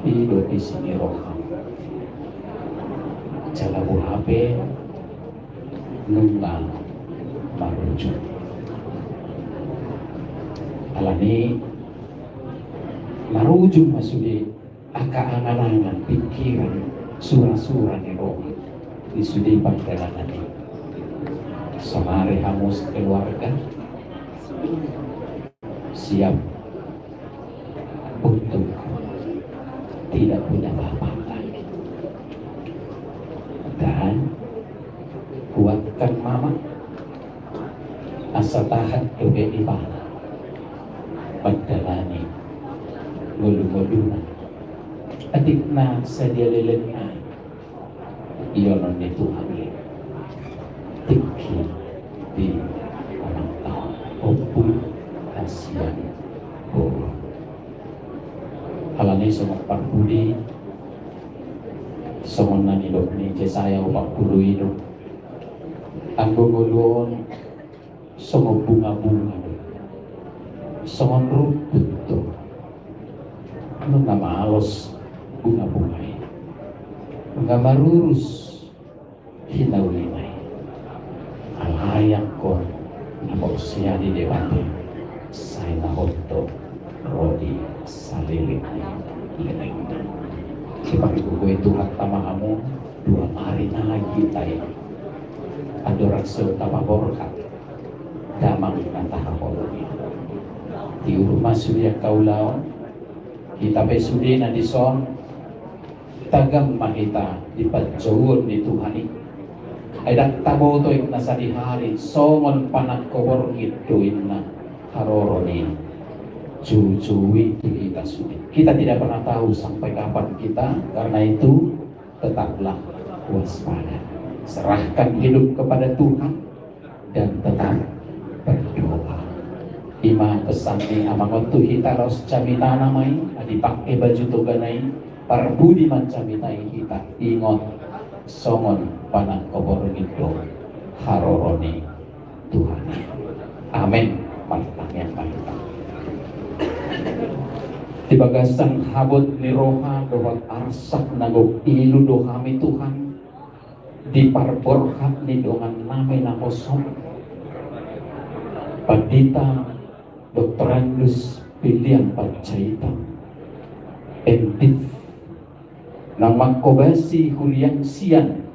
I do isi ni roham. Jala boha pe nunga marujung. Alani marujung ma sude angka angan-angan, pingkiran, surasura ni roha di sude pardalangan i. Saonari hamu sekeluarga siap untuk tidak punya bapak lagi. Dan kuatkan mama, asa tahan dope ibana mandalani ngolu-ngoluna. Atik na sadia leleng nai, ionon ni Tuhan i tingki di ulang tahun. Ompu hasian boru. Alani songon parpudi, songon na nidok ni Jesaya opat pulu i do. Anggo ngolu on songon bunga-bunga do, songon rumput do. Nunga malos bunga-bunga i, nunga marurus hinaulina Iangkon na porsea di Debata, sai na hot do ro di saleleng ni lelengna. Dipargogoi Tuhanta ma hamu, dua ari nai hita i andorang so tapaborhat damang na tahaholongi. Tiur ma sude angka ulaon, hita pe sude na dison, tagam ma hita di panjouon ni Tuhan i. Ai ndang taboto inna sadihari songon panangko borngin do inna haroro ni joujou i tu hita sude. Kita tidak pernah tahu sampai kapan kita, karena itu tetaplah waspada. Serahkan hidup kepada Tuhan dan tetap berdoa. I ma pesan ni Amang on tu hita laos jamitana ma i, adi pangke baju togana i, parpudi ma jamitana i hita, ingot songon panangko borngin do haroro ni Tuhan. Amen. Martangiang ma hita. Di bagasan habot ni roha dohot arsak na gok ilu do hami Tuhan, di parborhat ni dongan nami na hosom, Pandita Doktorandus William Panjaitan, M.Div, na manghobasi hurian sian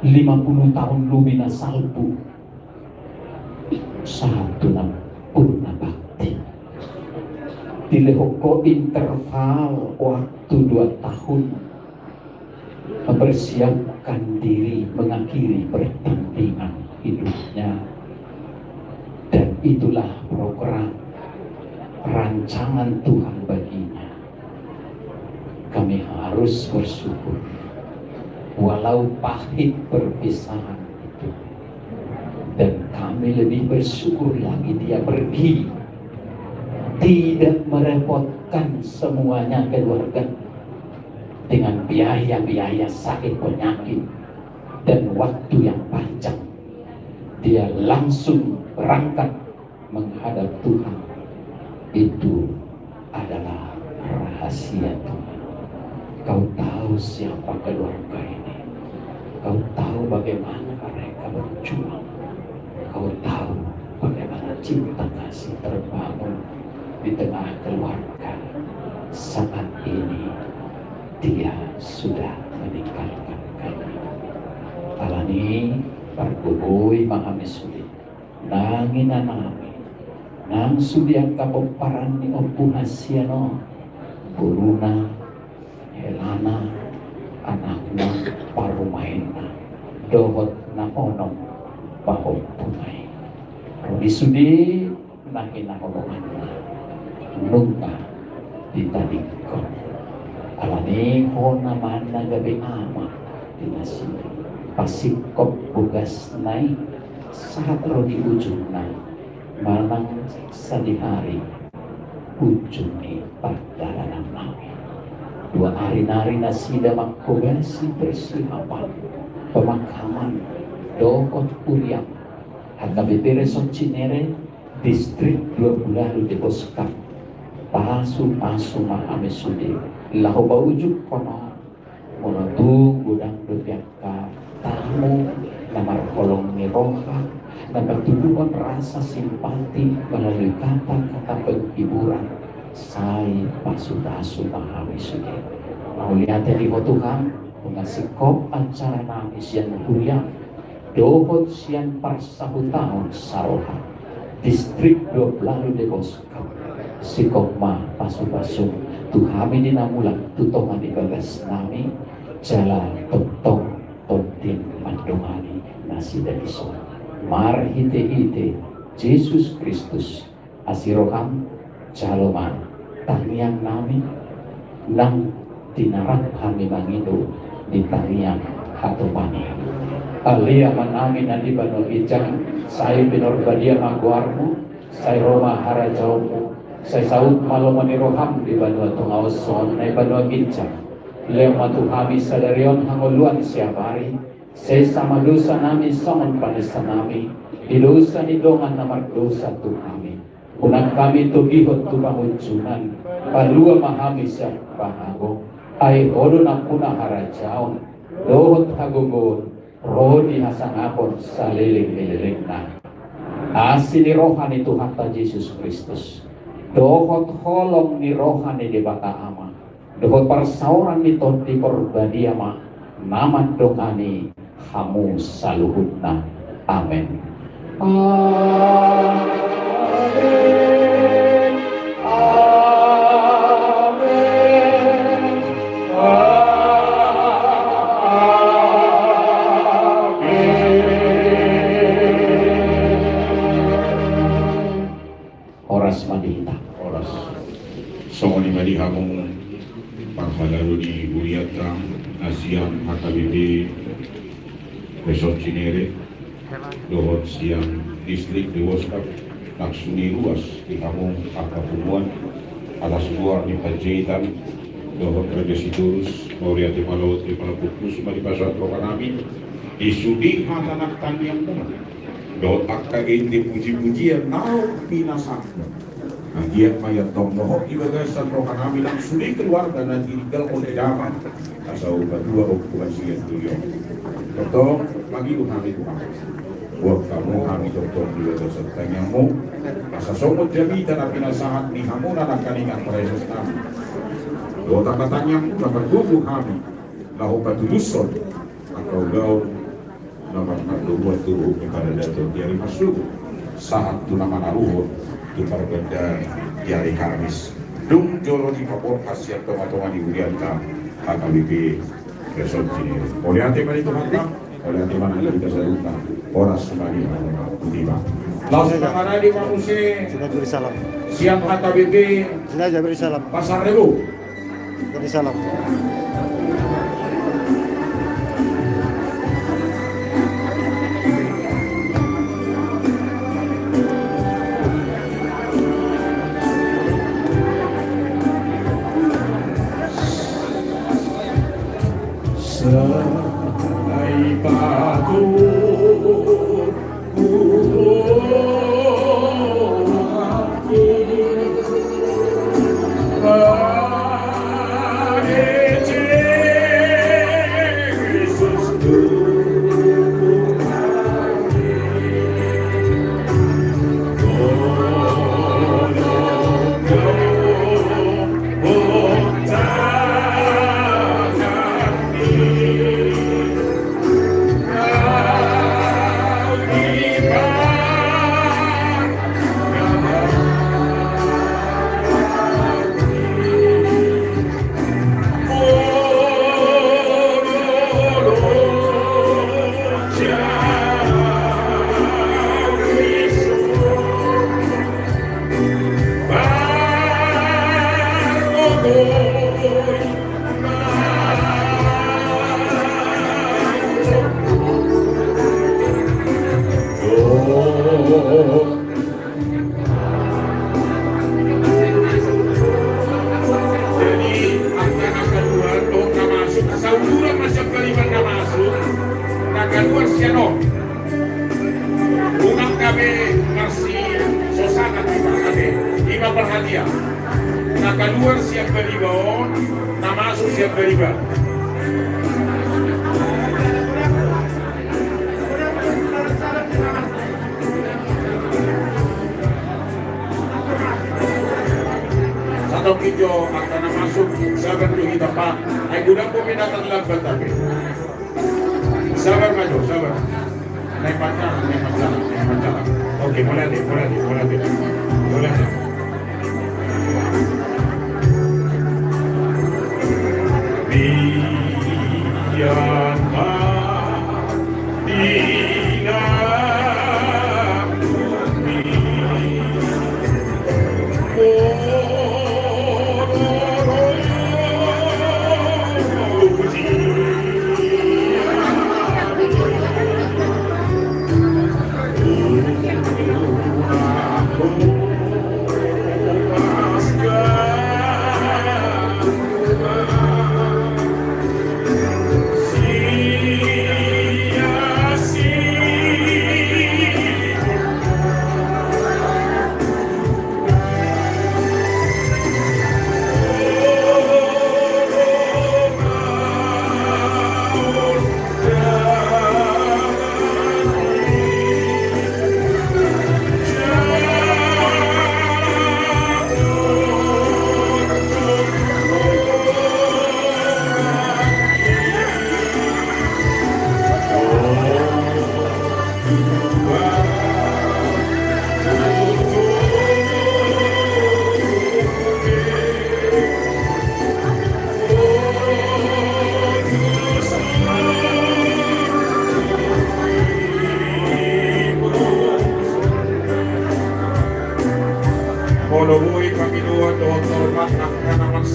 lima puluh taon lobi na salpu sahat tu na purna bakti. Dilehon ho interval waktu dua tahun mempersiapkan diri mengakhiri pertandingan hidupnya. Dan itulah program rancangan Tuhan baginya. Kami harus bersyukur, walau pahit perpisahan itu. Dan kami lebih bersyukur lagi dia pergi, tidak merepotkan semuanya keluarga dengan biaya-biaya sakit penyakit dan waktu yang panjang. Dia langsung berangkat menghadap Tuhan. Itu adalah rahasia Tuhan. Kau tahu siapa keluarga ini. Kau tahu bagaimana mereka berjuang. Kau tahu bagaimana cinta kasih terbangun di tengah keluarga. Saat ini dia sudah meninggalkan kami. Alani i, pargogoi ma hami sude, nang ina nami, nang sude angka pomparan ni Ompu hasian on, boruna, helana, anakna, parumaenna, dohot na onom pahompuna i. Ro di sude na hinaholonganna nunga ditadingkon. Alani i, ho na ma na gabe ama di nasida, pasingkop bogasna i sahat ro di ujungna, manang sadihari ujung ni pardalanan nami. Dua ari nari nasida manghobasi persiapan pemakaman dohot hurian H K B P Resort Cinere, Distrik Dua Pulu Ualu Deboskap. Pasu-pasu ma hami sude laho paujunghon on. Molo tung godang dope angka tamu na marholong ni roha, na patuduhon rasa simpati melalui kata-kata penghiburan, sai pasu-pasu ma hami sude. Mauliate di Ho Tuhan, nunga singkop acara nami sian huriam dohot sian parsahutaon saroha. Distrik Dua Pulu Ualu Deboskap, singkop ma pasu-pasu tu hami di na mulak tu tonga ni bagas nami, jala tongtong tondim mandongani nasida dison. Marhite-hite Jesus Kristus, asi roham, jalo ma tangiang nami, nang di na rap hami mangido di tangiang hatopan i. Ale Amanami na di banua ginjang, sai pinarbadia ma goarmu, sai ro ma harajaonmu, sai saut ma lomo ni roham di banua tonga on songon na di banua ginjang. Lehon ma tu hami sadari on hangoluan siapari, sesa ma dosa nami songon panesanami di dosa ni dongan na mardosa tu hami. Unang hami togihon tu pangunjunan, palua ma hami sian pangago. Ai Ho do nampuna harajaon dohot hagogoon ro di hasangapon saleleng ni lelengna. Asi ni roha ni Tuhanta Jesus Kristus dohot holong ni roha ni Debata Ama dohot parsaoran ni Tondi Porbadia ma na mandongani hamu saluhutna. Amen. Amen. Amen. Amen. Horas ma di hita. Horas. Songon i ma di hamu parhalado ni hurianta na sian H K B P Resort Cinere dohot sian Distrik Dewostab, langsung i ruas di hamu angka punguan atas goar ni panjaitan dohot Raja Sitorus, mauliate ma, mauliate ma, pala putus ma dipasahat rohanami di sude hata na tangiangmuna dohot angka ende pujipujian naung pinasahatmuna. Anggiat ma i antong dohot di bagasan rohanami langsung i keluarga na tininggalhon di damang asa upa dua ompu hasian tuyo. Tongtong mangido hami tu Tuhan. Buat hamu hami tongtong di bagasan tangiangmu asa songon jamita na pinasahat ni hamuna nangkaningan praeses nami. Dohot angka tangiangmuna margogo hami laho patulushon angka ulaon na mardomuan tu ruhut ni paradaton di ari Minggu sahat tu na manaruhon tu parganda di ari Kamis. Dung jolo dipaborhat sian tongatonga ni hurianta H K B P Resort Cinere. Mauliate ma di Tuhanta, mauliate ma nang di hita saluhutna. Horas ma di hita. Laos mangaradi ma muse. Sina beri salam. Sian H K B P. Sina aja beri salam. Pasar Rebo. Jadi salam. Sai patur Jadi, angka na kaluar, oh, na masuk, sauduran ma sian pariban na masuk, na kaluar sian on. Unang gabe marsi, so sangat ima gabe, ima perhatian. Na kaluar sian pariban on, na masuk sian pariban. Satongkin jo angka na masuk, sabar do hita, Pak. Ai godang pe na terlambat, tapi sabar ma jo, sabar. Naik panjang, naik panjang, naik panjang. Oke, mulai deh, mulai deh, mulai deh. Mulai deh. Biar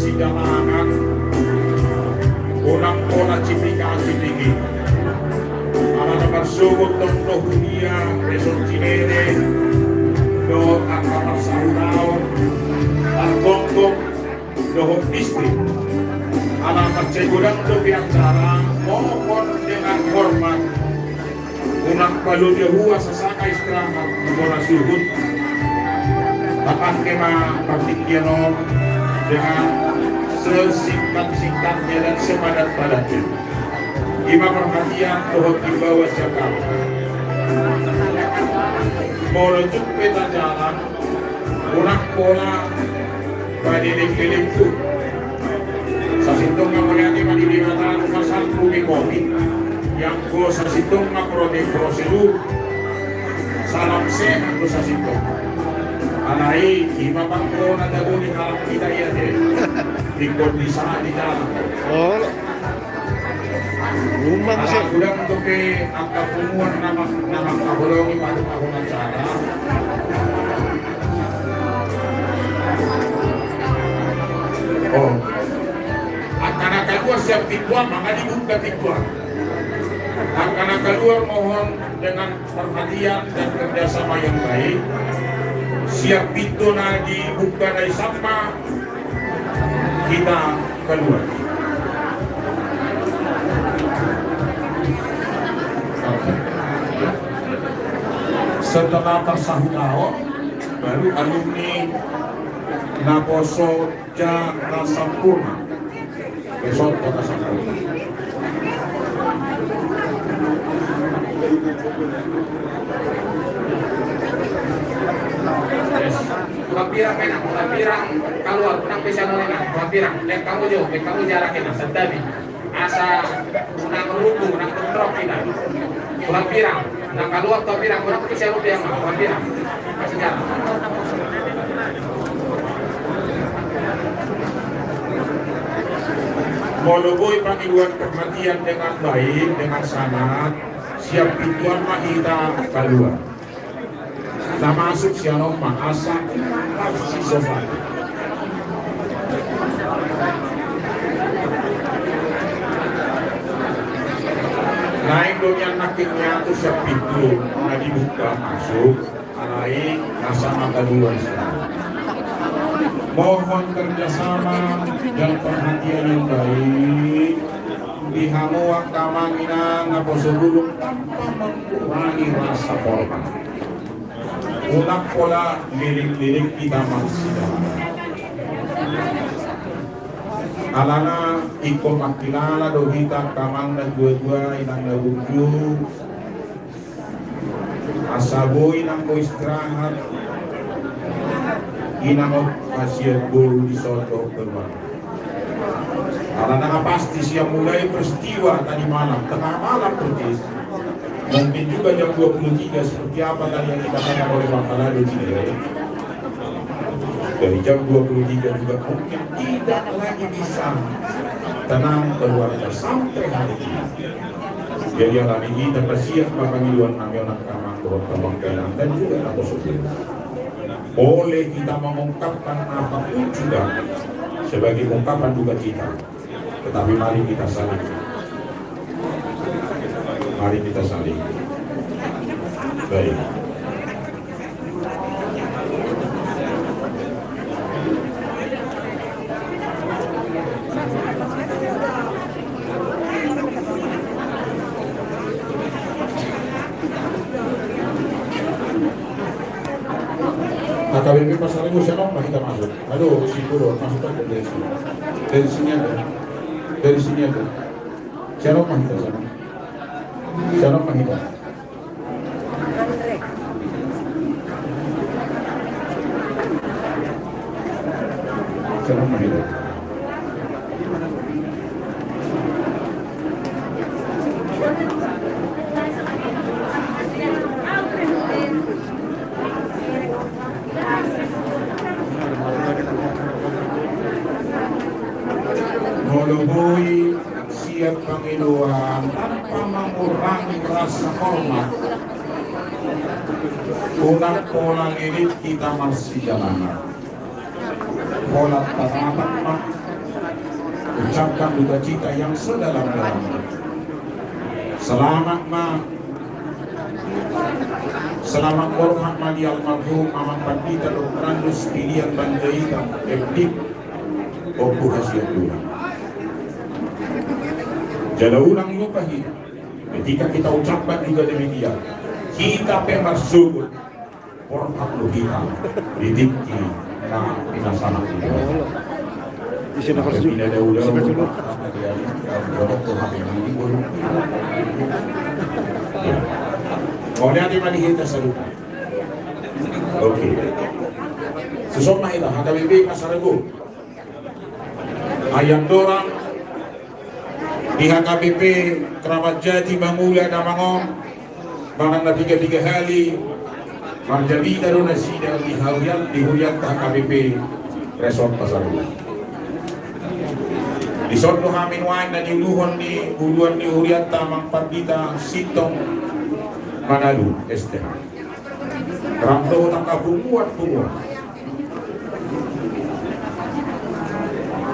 Sidalangan, unang pola cipika-cipiki. Alana marsogot do huria Dison Cinere dohot angka parsahudaon, pargonggom dohot istri. Alana mansai godang dope acara, mohon dengan hormat. Unang paloja hua sasaka istirahat, molo suhut. Tapake ma partingkian on dengan sesingkat-singkatnya dan sepadat-padatnya. I ma parhatian dohot imbauan sian hami. Molo tung pe tajalang, unang pola padiling-diling tu. Sasintongna mauliate ma di Debata, nunga salpu be covid. Ianggo sasintongna pro-, prosedur. Salam sehat tu sasintongna. Alai, i ma pangkona tabo ni halak hita i ate. Ingkon di sa-, di jalan. Oh. Godang dope angka punguan na ma-, na mangkaholongi paduahon acara. Oh. Angka na kaluar sian pintu an, maka dibuka pintu an. Angka na kaluar mohon dengan perhatian dan kerjasama yang baik. Sian pintu na dibuka na i, sama kita keluar. Setelah parsahudaon, baru alumni Naposo Jakarta Sampurna. Besok Kota Sampurna. Yes. Bulan pirang, Inang, bulan pirang kaluar, unang pe sian on, Inang, bulan pirang. Baen hamu jo, baen hamu jarak, Inang, santabi. Asa unang rumbung, unang bentrok, Inang. Bulan pirang, unang kaluar tu pirang, unang pe sian on, Inang, bulan pirang. Kasih jarak. Molo boi pangidoan perhatian dengan baik, dengan sangat, sian pintu an ma hita kaluar. Na masuk sian on ma, asa unang marsisosoan. Naeng do nian nangkin niatur sian pintu na dibuka masuk, alai na sanga kaluar sian on. Mohon kerjasama dan perhatian yang baik. Di hamu angka amang inang naposo bulung tanpa mengurangi rasa hormat. Unang pola lilik-lilik hita marsidalangan. Alana ingkon mangkilala do hita angka amang na dua-dua, inang na burju. Asa boi nanggo istirahat, inang on hasian boru di soto keluarga. Alana pasti sian mulai peristiwa tadi malam, tengah malam persis. Mungkin juga jam dua puluh tiga seperti apa tadi yang dikatakan oleh Bang Falado Cinere. Dari jam dua puluh tiga juga mungkin tidak lagi bisa tenang keluarga sampai hari ini. Jadi alani i, tapasiat ma pangidoan nami on angka amang dohot amang inang dan juga naposo bulung. Boleh kita mengungkapkan apa pun juga sebagai ungkapan dukacita. Tetapi mari kita saling, mari kita saling. Baik. H K B P Pasar Minggu, sian on ma hita masuk. Aduh, si Puro, masuk aja dari sini. Dari sini aja. Dari sini aja. Sian on ma hita, sian on. Sian on ma hita. Sian on ma hita. Molo boi sian pangidoan tanpa mengurangi rasa hormat, unang pola lilik hita marsidalangan. Pola tatap ma Ucapkan duka cita yang sedalam-dalamnya. Selamat ma, selamat borhat ma di almarhum Amang Pandita Doktorandus Pilian Panjaitan, M Div, Ompu Hasian Tulang. Jala unang lupa hita, ketika kita ucapkan juga demikian, kita pe marsyukur. Borhat do hita di tingki na pinasahat ni Debata. Isi nomor tujuh. Mauliate ma di hita saluhutna. Oke. Suson ma hita, H K B P Pasar Rebo. Ai andorang di H K B P Kramat Jati mangula damang on, manang na piga-piga hali, marjamita do nasida di hurian, di hurianta H K B P Resort Pasar Rebo. Dison do hami nuaeng na niuluhon ni uluan ni hurianta Amang Pandita Sintong Manalu, S T H. Rap dohot angka punguan-punguan.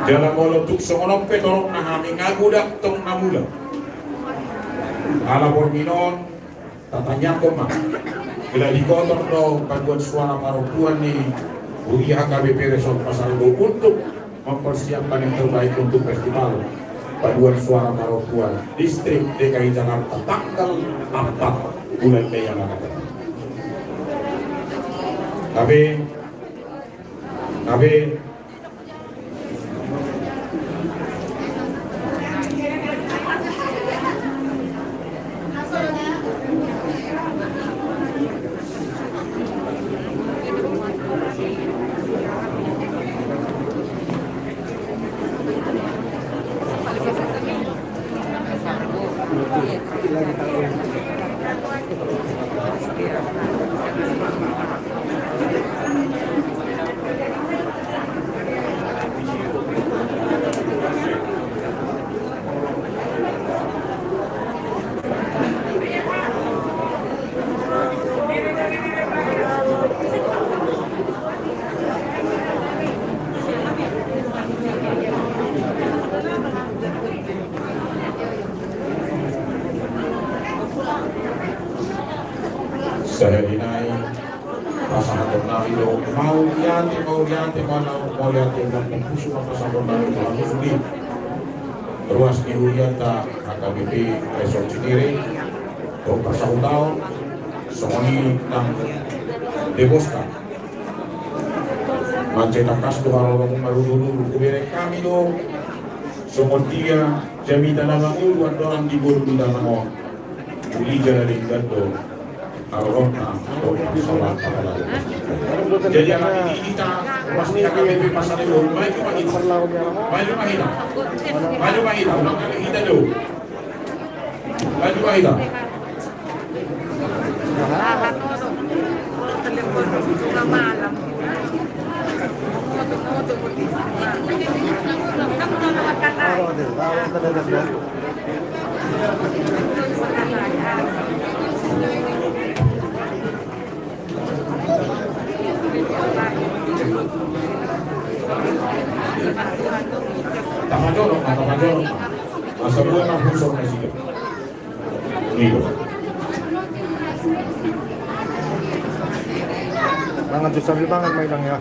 Jala molo tung songon on pe torop na hami nga godang tong na mula. Ala porminon, tatangiangkon ma. Gladi Kotor do paduan suara parompuan ni huria H K B P Resort Pasar Rebo untuk mempersiapkan yang terbaik untuk festival paduan suara parompuan distrik D K I Jakarta tanggal empat bulan Mei yang akan datang. Tapi, tapi Sahali nai pasahaton nami do mauliate, mauliate, mauliate, mauliate, mauliate, pasahaton nami do hamu sude ruas ni hurianta H K B P Resort Cinere dohot parsahutaon songon i nang debosta. Mansai tangkas do haroromu maruru-ruru, hubereng hami do songon dia jamita na mangolu andorang di ngolu ni damang on. Uli jala denggan do harorongta dohot parsaoranta. Jadi angka di hita ruas ni H K B P Pasar Rebo, maju ma hita. Maju ma hita. Maju ma hita. Maju ma hita. Maju ma hita. Tapajolo, tapajolo. Masa dua na khusus na sini. Nido. Mangan tu sambil mangan ma inang ya.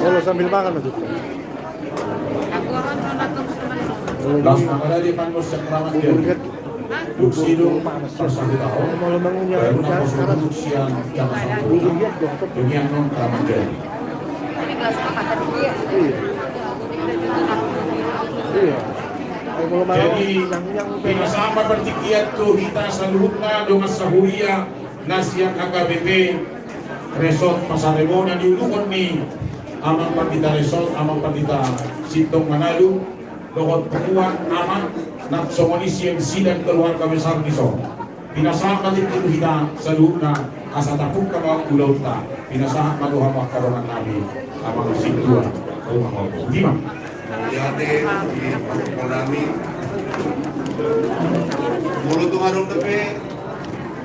Olo sambil mangan ma tu. Las na mada di pandos yang keramat dia. Bubur dia. Bubur panas. Baru na kos bubur siang yang sama. Demikian non keramat dia. Iya. Iya. Jadi, pinasahat ma partingkian tu hita saluhutna dongan sahuria na sian H K B P Resort Pasar Rebo na niuluhon ni Amang Pandita Resort, Amang Pandita Sintong Manalu, dohot punguan, amang, nang songon i sian M C dan keluarga besar dison. Pinasahat ma tingki tu hita saluhutna asa tapungka ma ulaonta. Pinasahat ma tu hamu angka dongan nami, amang sintua, rumah opo. Ima. Mauliate di pangkupon nami. Molo tung adong dope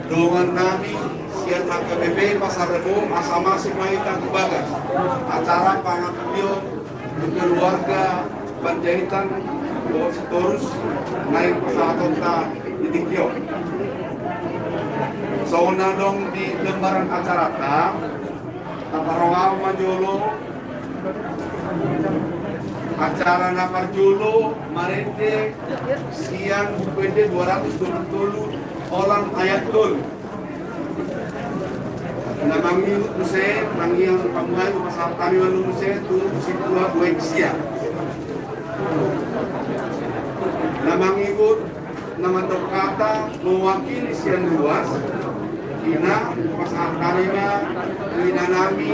dongan nami sian H K B P Pasar Rebo, asa masuk ma hita tu bagas acara pangapulion tu keluarga Panjaitan, Sitorus, naeng pasahatonta di tingki on. Songon na adong di lembaran acaranta, taparrohahon ma jolo acara na parjolo marende sian Buku Ende dua ratus dua puluh tolu, holan ayat tolu. Na mangihut muse, tangiang pamuhai, hupasahat hami ma muse tu sintua boaik sia. Na mangihut, na mandok hata mewakili sian ruas, ina, hupasahat hami ma tu inanami,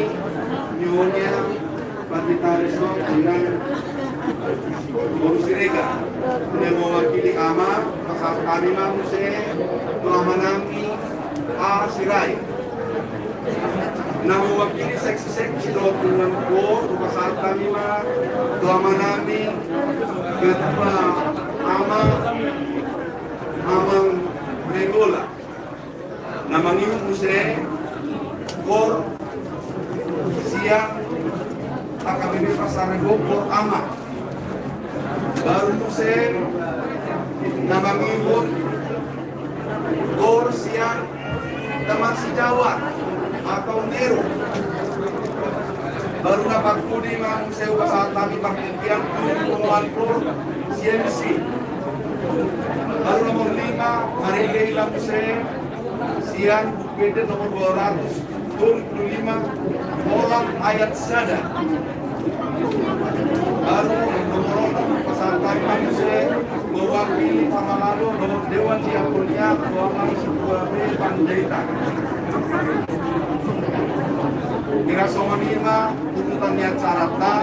Nyonya Pandita Reso, ina, Boru Siregar. Na mewakili ama, hupasahat hami ma muse tu amanami, A Sirai. Na mewakili seksi-seksi dohot dengan ko, hupasahat hami ma tu amanami, ketua ama, Amang Nainggolan. Na mangihut muse, KOR sian H K B P Pasar Rebo, KOR Ama. Baru muse na mangihut KOR sian teman sejawat atau Nero. Baru na parpudi ma muse hupasahat hami partingkian tu penguan KOR sian isi. Baru nomor lima, marende hita muse sian Buku Ende nomor dua ratus dua puluh lima, holan ayat sada. Baru nomor onom, pasahat hami ma muse mewakili parhalado dohot Dewan Diakonia, tu amang sintua boru panjaitan. Hira songon i ma urutan ni acaranta.